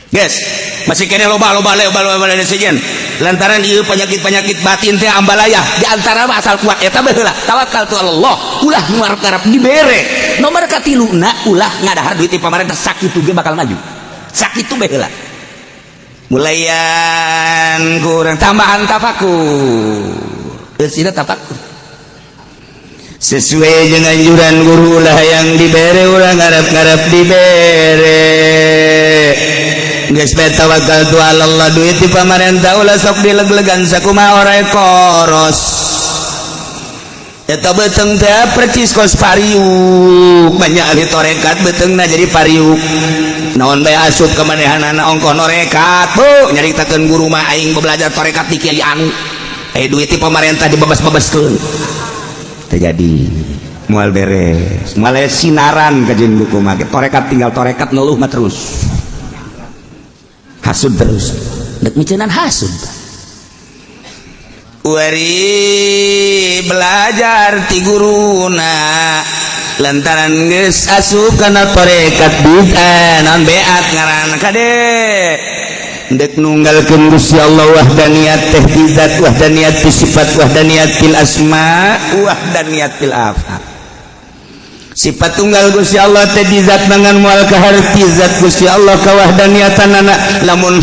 Guys, masih kene loba loba loba loba loba sejen lantaran ieu penyakit-penyakit batin teh ambalaya. Di antara mah asal kuat eta baheula tawakal tu Allah, ulah ngarep-ngarep dibere. Nomor katiluna, ulah ngadahar duit di pamarentah. Sakitu ge bakal maju, sakitu baheula. Mulayan kurang tambahan tafakur. Geus tafakur. Sesuai dengan anjuran guru lah yang dibere, ulah ngarep-ngarep dibere. Geus bae tawakal tu Allah. Duit di pamarentah ulah sok dileg-legan sakumaha ore koros. Eta beteng teh percis kos pariuk. Banyak ahli torekat betengna jadi pariuk, naon bae asup ka manehanana, ongkoh norekat. Bu, nyaritakeun guru mah, aing belajar torekat di kiai anu, eh duit di pemerintah dibebas-bebaskeun. Terjadi moal beres, moal sinaran kajian buku mah. Torekat tinggal torekat, ngeluh mah terus, hasud terus. Dek micenan hasud. Wari belajar ti guruna, lantaran geus asup kana torekat bid'ah, naon beat ngaranna kade, dek nunggalkeun Gusti Allah, wahdaniyat teh di zat, wahdaniyat fi sifat, wahdaniyat fil asma, wahdaniyat fil af'al. Sifat tunggal Gusti Allah teh di zat mangan moal kaharti zat Gusti Allah kawahdaniyatan, lamun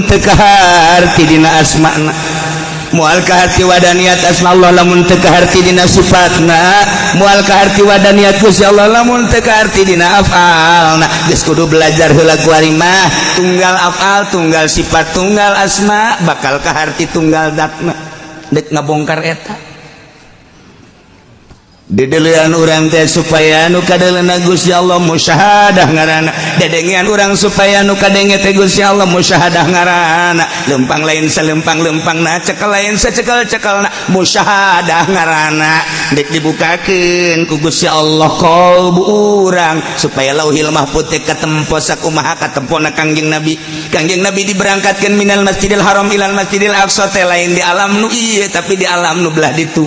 teu kaharti dina asma'na. Moal kaharti wadaniyat asma Allah lamun teu kaharti dina sifatna. Moal kaharti wadaniyat Gusti Allah lamun teu kaharti dina afalna. Geus kudu belajar heula kuari mah, tunggal afal, tunggal sifat, tunggal asma, bakal kaharti tunggal zatna. Dek ngabongkar eta. Dedelean urang teh supaya nu kadeleuna Gusti Allah musyahadah ngaranna. Dedengean urang supaya nu kadenge teh Gusti Allah musyahadah ngaranna. Lempang lain salempang-lempangna, cekel lain sacekel-cekelna, musyahadah ngaranna. Dek dibukakeun ku Gusti Allah qalbu urang supaya Lauhil Mahfuz teh katempo sakumaha katempona Kangjeng Nabi. Kangjeng Nabi diberangkatkeun minal Masjidil Haram ilal Masjidil Aqsa teh lain di alam nu ieu, tapi di alam nu belah ditu.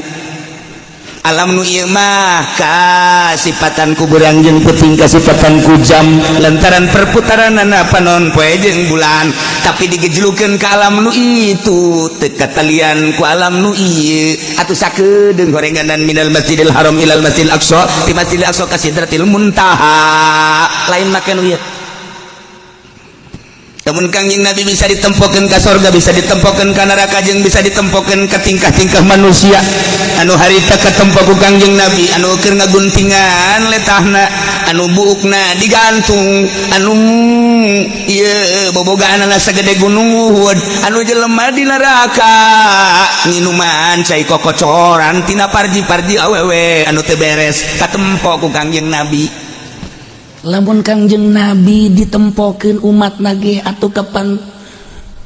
Alam nu ieu mah kasipatan ku beurang jeung peuting, kasipatan ku jam lantaran perputaranana panon poe jeung bulan, tapi digejlukeun ka alam nu itu teu katalian ku alam nu ieu. Atuh sakedeung gorenganan minal Masjidil Haram ilal Masjidil Aqsa, di Masjidil Aqsa ka Sidratil Muntaha, lain make nu ieu. Namun Kangjeng Nabi bisa ditempokeun ka sorga, bisa ditempokeun ka neraka, jeung bisa ditempokeun ka tingkah-tingkah manusia anu harita katempo ku Kangjeng Nabi, anu keur ngaguntingan letahna, anu buukna digantung, anu ieu bobogaanana sagede gunung Uhud, anu jelema di neraka nginuman cai kokocoran tina parji-parji awewe anu teu beres, katempo ku Kangjeng Nabi. Lamun Kangjeng Nabi ditempokeun umat nage atau kapan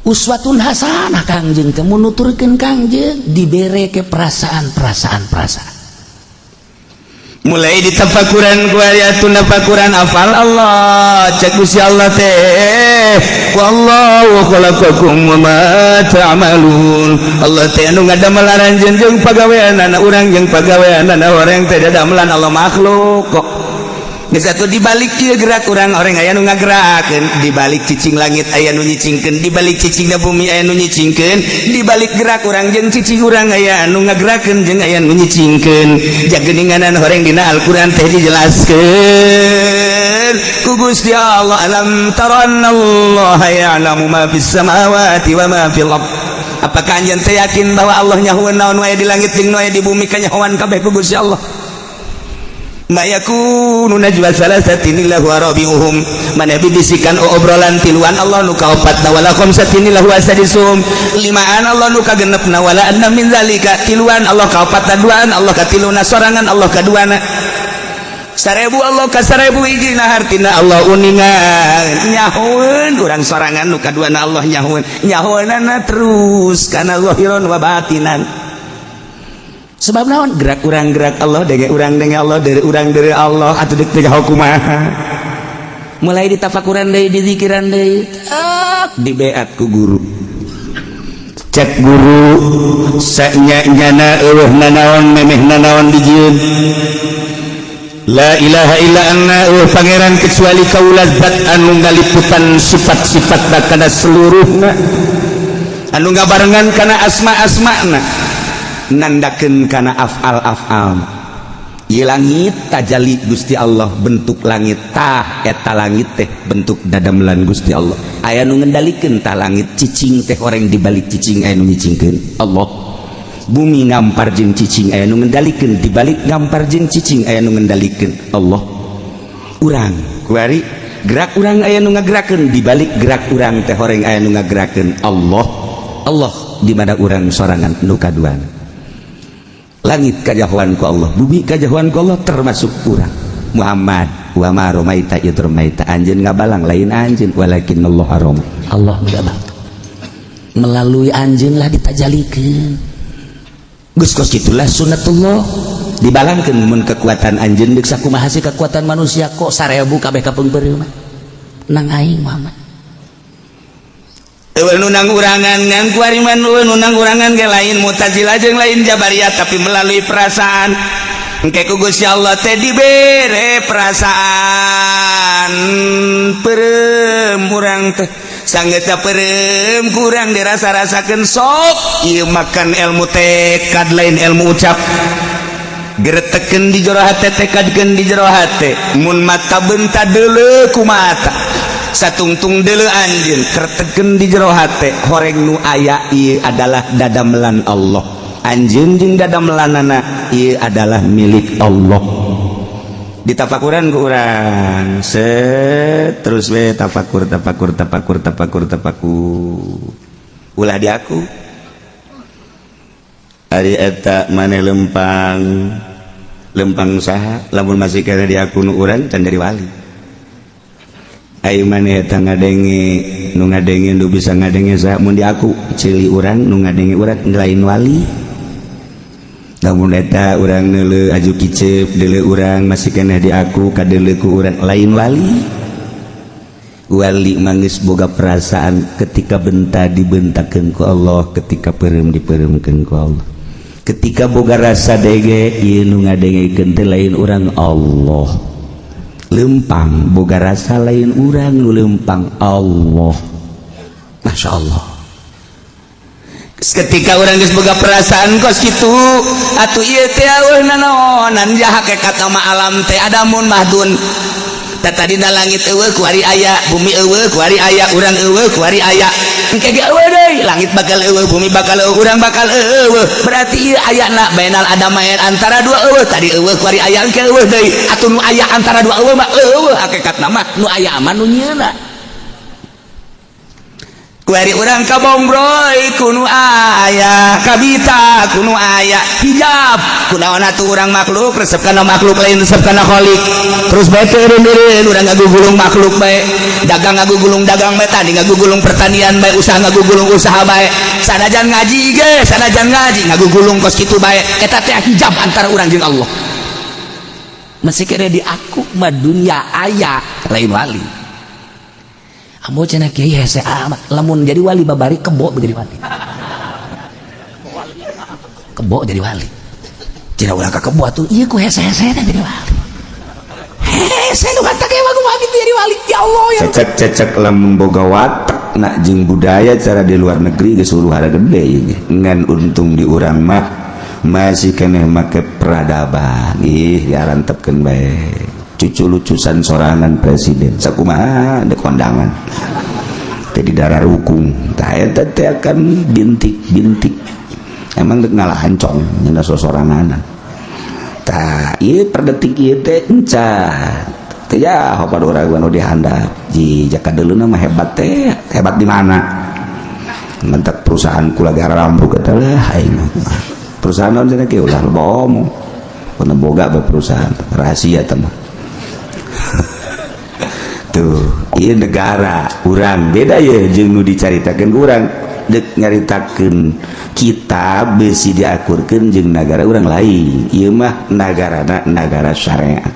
uswatun hasanah Kangjeng teh nuturkeun Kangjeng dibere ke perasaan-perasaan perasaan. Mulai ditafakuran ku ayatun tafakuran afal Allah, cek Gusti Allah teh, wallahu khalaqakum wa ma ta'malun. Allah teh anu ngadamel aranjeun jeung pagaweanana urang, jeung pagaweanana orang teh dadamelan Allah makhluk kok. Geus atuh dibalik ieu gerak urang, orang aya nu ngagerakeun. Dibalik cicing langit aya nu nyicingkeun, dibalik cicingna bumi aya nu nyicingkeun, dibalik gerak urang jeung cicing urang aya anu ngagerakeun jeung aya nu nyicingkeun. Jageninganan horeng dina Al-Qur'an teh dijelaskeun ku Gusti Allah, alam tara annallaha ya'lamu ma fis samawati wa ma fil ard. Apakah anjeun teh yakin bahwa Allah nyahoeun naon wae di langit jeung wae di bumi, kanyahoan kabeh ku Gusti Allah? Ma yakunu najwa salasatin illa huwa rabi'uhum, mana bisikan obrolan tiluan Allah nu kaopatna, wala khamsatin illa huwa sadisuhum, limaan Allah nu kagenepna, wala adna min zalika, tiluan Allah kaopatna, duaan Allah katiluna, sorangan Allah kaduana, 1000 Allah ka 1000 hijina. Hartina Allah uningan nyahoeun urang sorangan nu kaduana, Allah nyahoeun nyahoeunana terus kana zahiran wa batinan. Sebab naon? Gerak urang gerak Allah, denge urang denge Allah, dari urang dari Allah. Atuh deuk teh kumaha? Mulai ditafakuran deui, dizikiran deui, tak dibeat ku guru. Cek guru, sanya nyana eueuh nanaon memeh nanaon dijieun. La ilaha illa anna, eueuh pangeran kecuali kaula, zat anu ngaliputan sifat-sifat kana seluruhna, anu ngabarengan kana asma-asmana, nandakeun kana afal-afal. Ieu langit tajali Gusti Allah, bentuk langit tah eta langit teh bentuk dadamelan Gusti Allah. Aya nu ngendalikeun tah langit cicing teh, horeng dibalik cicing aya nu nyicingkeun, Allah. Bumi ngampar jeung cicing aya nu ngendalikeun, dibalik ngampar jeung cicing aya nu ngendalikeun, Allah. Urang kuari gerak urang aya nu ngagerakeun, dibalik gerak urang teh horeng aya nu ngagerakeun, Allah. Allah di mana urang sorangan nu kaduana. Langit kajahoan ku Allah, bumi kajahoan ku Allah, termasuk urang Muhammad. Wa ma romaita id romaita, anjeun ngabalang lain anjeun, walakin Allah haram. Allah ngabang melalui anjeun lah ditajalikeun. Geus kos kitulah sunatullah, dibalangkeun mun kekuatan anjeun deuk sakumaha sih kekuatan manusia kok 1000 kabeh kapeungpeureuh mah nang aing Muhammad. Eueuh nu urangan ngan kuari mah nu nang urangan ge lain Mu'tazilah jeung lain Jabariyah, tapi melalui perasaan. Engke ku Gusti Allah teh dibere perasaan peureum urang teh, sanggeus peureum kurang dirasa-rasakeun. Sok ieu makan ilmu tekad, lain ilmu ucap. Geretekeun di jero hate, tekadkeun di jero hate. Mun mata benta deuleu ku mata, satungtung deuleu anjeun, kretekeun di jero hate, horeng nu aya ieu adalah dadamelan Allah, anjeun jeung dadamelanana ieu adalah milik Allah. Ditafakuran ku urang, set terus we tafakur, tafakur, tafakur, tafakur, tafakur, ulah di aku. Ari eta maneh lempang. Lempang saha lamun masih keneh diaku nu urang can jadi wali. Ayo maneh eta ngadenge, nu ngadenge, nu bisa ngadenge saha? Mun diaku ceuli urang, nu ngadenge urang lain wali. Lamun eta urang neuleu aju kicep, deuleu urang masih keneh diaku, kadeuleu ku urang lain wali. Wali mangis boga perasaan ketika benta dibentakeun ku Allah, ketika peureum dipeureumkeun ku Allah, ketika boga rasa dege, ieu nu ngadengekeun teh lain urang, Allah. Lempang boga rasa lain urang, nu lempang Allah. Masya Allah, ketika urang geus boga perasaan kos kitu atuh, ieu teh eueuh nanaonan ja hakikat nama alam teh adamun mahdun. Tadi na langit eueuh, kuari aya, bumi eueuh, kuari aya, urang eueuh, kuari aya, engke ge eueuh deui. Langit bakal eueuh, bumi bakal eueuh, urang bakal eueuh. Berarti ieu ayana bainal adamain, antara dua eueuh. Tadi eueuh, kuari aya, engke eueuh deui. Atuh nu aya antara dua eueuh mah eueuh hakikatna mah, nu aya mah nu nyieuna. Kuari urang kabongroy ku nu aya, kabita ku nu aya, hijab kunaon atuh urang makhluk resep kana makhluk, lain resep kana khalik. Terus bae teu eureun urang ngagugulung makhluk bae, dagang ngagugulung dagang bae, tani ngagugulung pertanian bae, usaha ngagugulung usaha bae, sanajan ngaji ge, sanajan ngaji ngagugulung kos kitu bae. Eta teh hijab antara urang jeung Allah. Masih keneh diaku mah dunia aya, lain wali. Ambo cenah kiai hese amat lamun jadi wali, babari kebo jadi wali, kebo jadi wali. Cenah ulah ka kebo atuh, ieu ku hese-hese jadi wali. Hese nu kata kayak kumaha gitu jadi wali, ya Allah ya. Cecek-cecek lamun boga watak nak jeung budaya cara di luar negeri geus huru hara gede ieu ge. Ngan untung di urang mah masih keneh make peradaban. Ih, diarantepkeun bae. Cucu lucusan sorangan presiden sakumaha dek kondangan teh di darah rukung. Tah, eta teh akan bintik-bintik emang dek ngalahan cong nyana sosoranganan. Tah, ieu per detik ieu teh encan teh ya pada urang nu dihandap ji jaka deuleuna mah hebat teh. Hebat di mana? Mentak perusahaan kula gara rambruk eta lah. Aing mah perusahaan naon cenah kieu, ulah loba omong. Pernah boga be perusahaan rahasia teh mah. Tuh, ieu negara urang beda ya jeung nu dicaritakeun. Urang dek nyaritakeun kitab besi diakurkeun jeung negara urang lain. Ieu mah nagarana nagara syariat,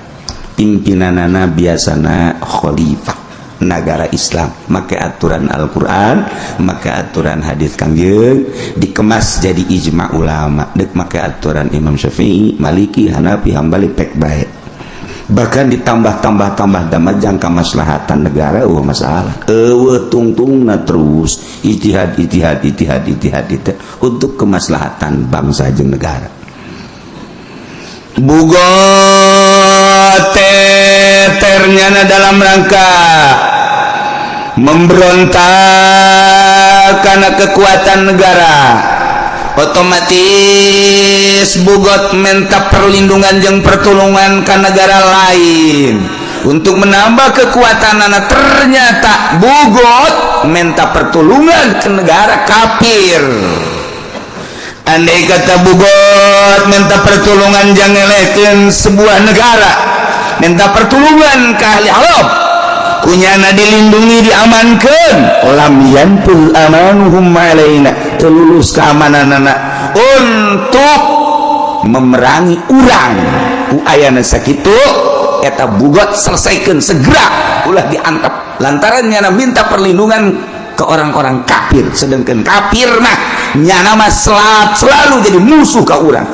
pimpinanana biasana khalifah, negara Islam make aturan Al-Qur'an, make aturan hadis Kangjeng, dikemas jadi ijma ulama, dek make aturan Imam Syafi'i, Maliki, Hanafi, Hambali, pek bae. Bahkan ditambah-tambah tambah damai jangka maslahatan negara, eueuh masalah, eueuh tungtungna. Terus ijtihad, ijtihad, ijtihad, ijtihad, ijtihad untuk kemaslahatan bangsa jeung negara. Bugot ternyata dalam rangka memberontak karena kekuatan negara, otomatis bugot minta perlindungan jeung pertolongan ke negara lain untuk menambah kekuatan anak. Ternyata bugot minta pertolongan ke negara kafir. Andai kata bugot minta pertolongan, jangan sebuah negara minta pertolongan ke ahli Arab, kunyana dilindungi, diamankan, lam yanfudz amanuhum alaina, terlulus keamanan anak untuk memerangi urang. Ku ayana sakitu eta bugot, selesaikan segera, ulah diantap lantaran nyana minta perlindungan ke orang-orang kafir, sedangkan kafir mah nyana mah selalu jadi musuh ke urang.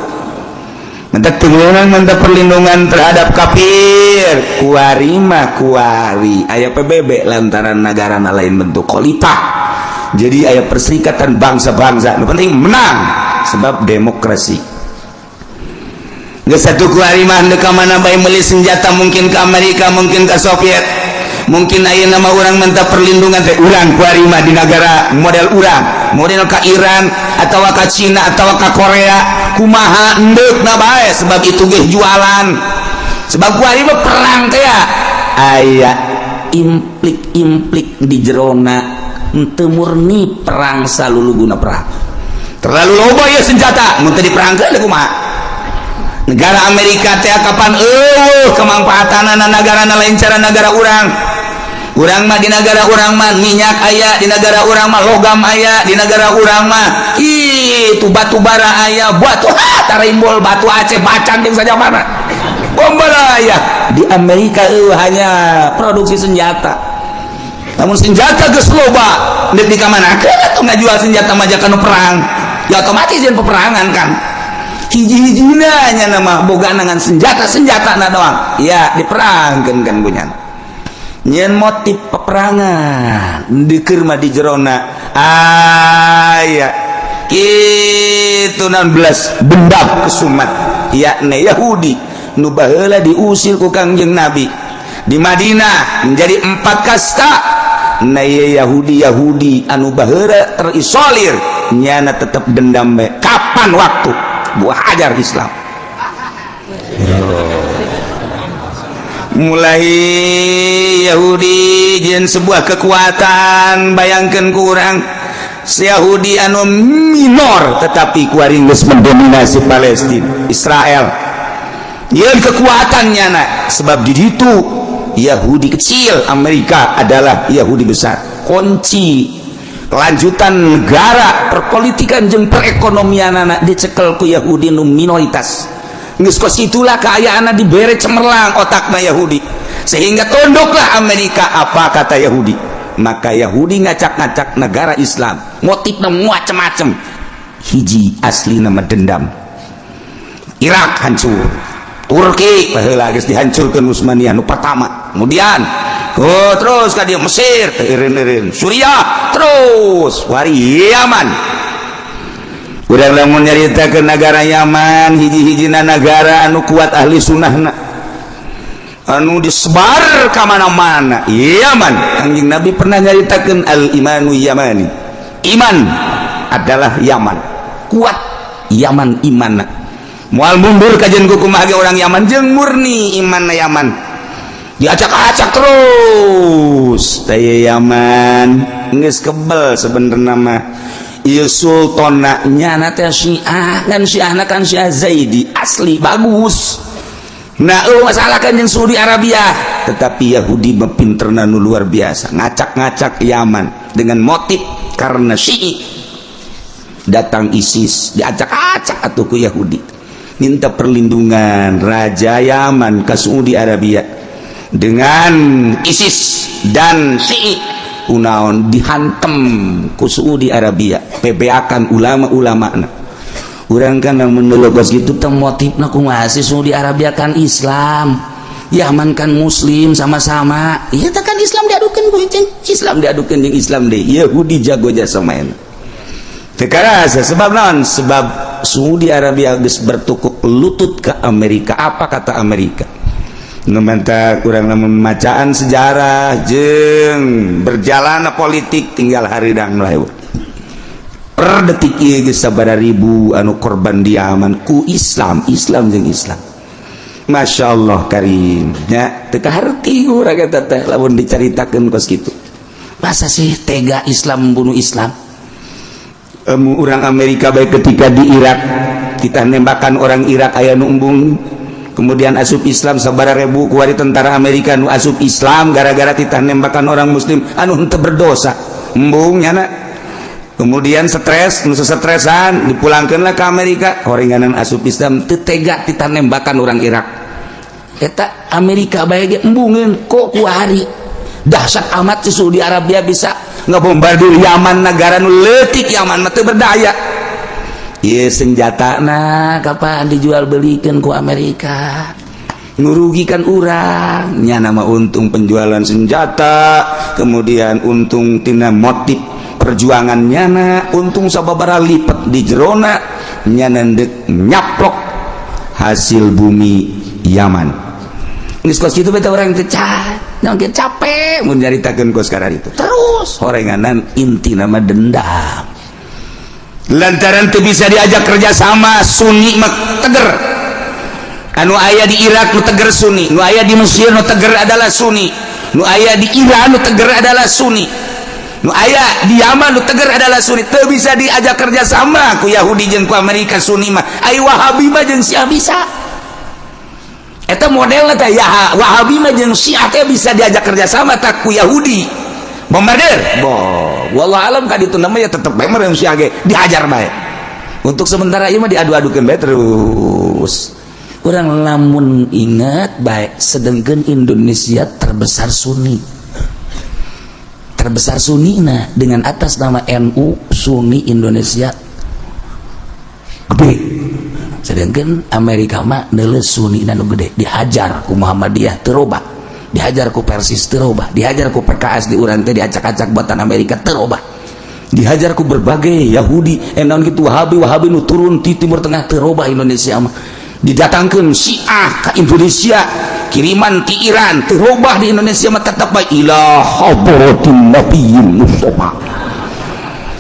Minta perlindungan, minta perlindungan terhadap kafir. Kuari mah kuari aya PBB lantaran negara lain bentuk khalifah, jadi aya perserikatan bangsa-bangsa. Nu penting menang sebab demokrasi. Geus satu kuari mah ka mana bae meuli senjata, mungkin ke Amerika, mungkin ke Soviet, mungkin aya nama urang minta perlindungan teh urang kuari mah di negara model urang, model ke Iran atau ke Cina atau ke Korea, kumaha endek na bae, sebab itu ge jualan. Sebab kuari mah perang teh ya aya implik-implik di jerona, henteu murni perang salulu guna perang. Terlalu loba ya senjata mun teu diperangkeun, kumaha? Negara Amerika teh kapan eueuh kemanfaatanana negara lain cara negara urang. Urang mah di negara urang mah minyak aya, di negara urang mah logam aya, di negara urang mah itu batu bara aya, batu ha tarimbol batu Aceh bacan jeung saja mana. Bombara aya. Di Amerika eueuh, hanya produksi senjata. Namun senjata geus loba, deuk di kamanakeun atuh ngajual senjata mah nu perang. Ya otomatis jeung peperangan kan. Hiji-hijina nya nama boga dengan senjata-senjata na doang. Ya diperangkeun kan bunyan. Nyen motif peperangan dikir mah di jerona aya kitu 16 dendam kesumat, yakni Yahudi nu baheula diusir ku Kangjeng Nabi di Madinah menjadi empat kasta. Nah, Yahudi Yahudi anu baheula terisolir nyana tetap dendam bae. Kapan waktu buah ajar Islam oh. Mulai Yahudi jeung sebuah kekuatan, bayangkan kurang si Yahudi anu minor tetapi kuari geus mendominasi Palestina Israel. Yeun kekuatannya nak sebab di ditu Yahudi kecil, Amerika adalah Yahudi besar. Kunci kelanjutan negara, perpolitikan jeung perekonomian anak dicekel ku Yahudi nu minoritas. Geus kos itulah keayaan dibere cemerlang otakna Yahudi sehingga tunduklah Amerika apa kata Yahudi. Maka Yahudi ngacak-ngacak negara Islam, motifnya macem-macem, hiji asli nama dendam. Irak hancur, Turki baheula geus dihancurkeun Utsmaniyah nu pertama, kemudian oh terus ka dieu Mesir teu eureun-eureun, Suriah, terus wari Yaman. Urang lamun nyaritakeun negara Yaman, hiji-hijina negara anu kuat ahli sunnahna anu disebar ka mana-mana Yaman. Kanjeng Nabi pernah nyaritakeun al imanu yamani, iman adalah Yaman, kuat Yaman imanna, moal mundur kajian ku kumaha ge orang Yaman jeung murni iman Yaman. Diacak-acak terus teh Yaman geus kebel sebenarnya mah. Ieu sultana nyana teh Syiah kan, Syiahna kan Syiah Zaidi asli bagus. Nah, oh, masalah kan yang Saudi Arabia, tetapi Yahudi mempinterna nu luar biasa, ngacak-ngacak Yaman dengan motif karena Syi'i. Datang ISIS, diacak-acak atuh ku Yahudi, minta perlindungan Raja Yaman ke Saudi Arabia dengan ISIS dan Syi'i. Unaon, dihantem ku Saudi Arabia, PBA-kan ulama-ulama. Urang kan menurut gitu teh motifna kumaha sih? Saudi Arabia kan Islam, Yaman kan Muslim sama-sama. Iya kan, Islam diadukan ku Islam, diadukan jeung Islam deh. Yahudi jago jasa main. Teu karasa sebab naon? Sebab Saudi Arabia geus bertukuk lutut ke Amerika, apa kata Amerika. Nu menta kurang memacaan sejarah jeung berjalan politik tinggal haridang lah. Per detik ieu geus sabaraha ribu anu korban di Yaman ku Islam, Islam jeung Islam. Masya Allah karim nya, teu kaharti urang eta teh lamun dicaritakeun kos kitu. Masa sih tega Islam membunuh Islam? Orang Amerika baik ketika di Irak kita nembakan orang Irak aya nu embung, kemudian asup Islam sabaraha ribu. Kuari tentara Amerika nu asup Islam gara-gara titah nembakan orang Muslim anu henteu berdosa, embung nyana. Kemudian stres, nu sestresan dipulangkeunlah ke Amerika. Horenganan asup Islam, teu tega titah nembakan orang Irak eta. Amerika bae ge embungeun. Kok kuari dahsyat amat si Saudi Arabia bisa ngebombardir Yaman, negara nu leutik? Yaman mah teu berdaya. Ieu senjata nah kapan dijual belikan ku Amerika, ngurugikan urang nya. Nama untung penjualan senjata, kemudian untung tina motif perjuangan nyana, untung sababara lipat di jerona nyana ndek nyaplok hasil bumi Yaman. Geus kos kitu beta urang teh capek mun nyaritakeun kos itu terus. Horenganan inti nama dendam lantaran teu bisa diajak kerjasama. Sunni mah teger, anu aya di Irak nu teger Sunni, nu aya di Mesir nu teger adalah Sunni, nu aya di Iran nu teger adalah Sunni, nu aya di Yaman nu teger adalah Sunni. Teu bisa diajak kerjasama ku Yahudi jeung ku Amerika Sunni mah. Ai Wahabi mah jeung Syiah bisa. Eta modelna teh ya Wahabi mah jeung Syiah teh bisa diajak kerjasama tak ku Yahudi bombardir. Bo, wallah alam ka ditu nama ya tetep bae mah Syiah ge dihajar bae. Untuk sementara ieu mah diadu-adukeun bae terus. Urang lamun ingat baik, sedangkan Indonesia terbesar Sunni, terbesar Sunni. Nah, dengan atas nama NU, Sunni Indonesia gede, sedangkan Amerika mah neuleuh Sunni nu gede. Dihajar ku Muhammadiyah teu robah, dihajar ku Persis teu robah, dihajar ku PKS di urang teh, diacak-acak buatan Amerika teu robah, dihajar ku berbagai Yahudi, naon gitu, Wahabi Wahabi nu turun di Timur Tengah teu robah. Indonesia mah didatangkan Syiah ke Indonesia, kiriman ti Iran, teu robah. Di Indonesia mah tetap bae ila hadratin nabiyil mustafa.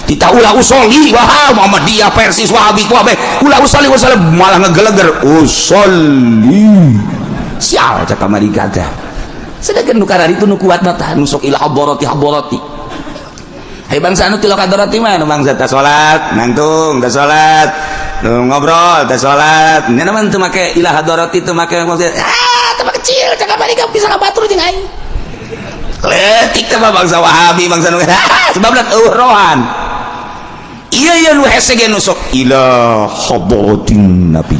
Kita ulah usoli, wah, Muhammadiyah, Persis, Wahabi, Wahabi, ulah usoli, usoli malah ngegeleger usoli, sial cak Amerika teh. Sedangkan nu itu nu kuat mah nu sok ila hadrati hadrati. Hai, bangsa anu tilok hadrati mah nu bangsa teh salat nangtung, teh salat nu ngobrol, teh salat nya mah teu make ila hadrati, teu make. Ah, teu kecil cak Amerika bisa ngabatur jeung aing letik teh bangsa Wahabi, bangsa nu sebabna eueuh rohan. Iya iya, nu hese ge nu sok ila hadratin nabi,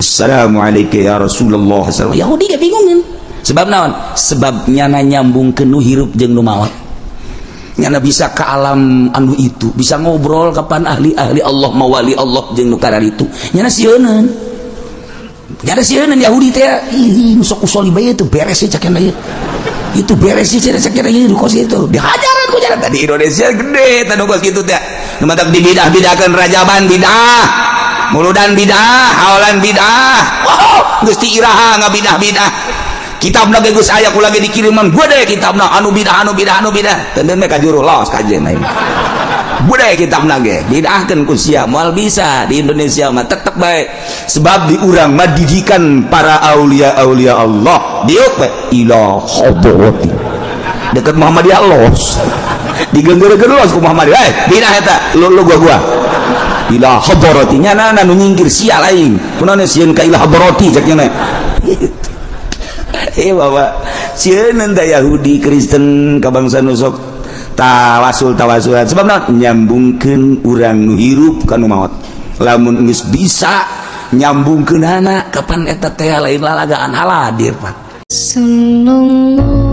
assalamualaikum ya Rasulullah. Yahudi ge bingungan. Sebab naon? Sebab nyana nyambung ke nu hirup jeung nu maot. Nyana bisa ke alam anu itu, bisa ngobrol kapan ahli-ahli Allah, mawali Allah jeung nu itu. Nyana sieuneun, nyana sieuneun Yahudi teh. Ih, nu sok usoli bae itu beres sih cak ieu, itu beres sih cak ieu kos itu dihajaran ku jalan. Tadi Indonesia gede tadi kos kitu teh, nu matak dibidah-bidahkeun, rajaban bidah, muludan bidah, haolan bidah. Wow, geus ti iraha ngabidah-bidah? Kitabna ge geus aya, ku lagi dikiriman gede kitabna anu bidah, anu bidah, anu bidah. Teu ka juru los kajen aing budaya kitabna ge bidahkeun ku sia moal bisa. Di Indonesia mah tetep bae, sebab di urang mah didikan para aulia aulia Allah diuk bae ila hadrati deket Muhammadiyah, los digengger-gengger los ku Muhammadiyah. Eh, bidah eta lu lu gua gua ila hadrati nya nu nyingkir sia lain kunaon sieun ka ila hadrati cek nya. Eh, bapak sieun da Yahudi Kristen ka bangsa nu sok tawasul tawasulan, sebab naon? Nyambungkeun urang nu hirup ka nu maot. Lamun geus bisa nyambungkeun anak, kapan eta teh lain lalagaan hadir, Pak. Sallallahu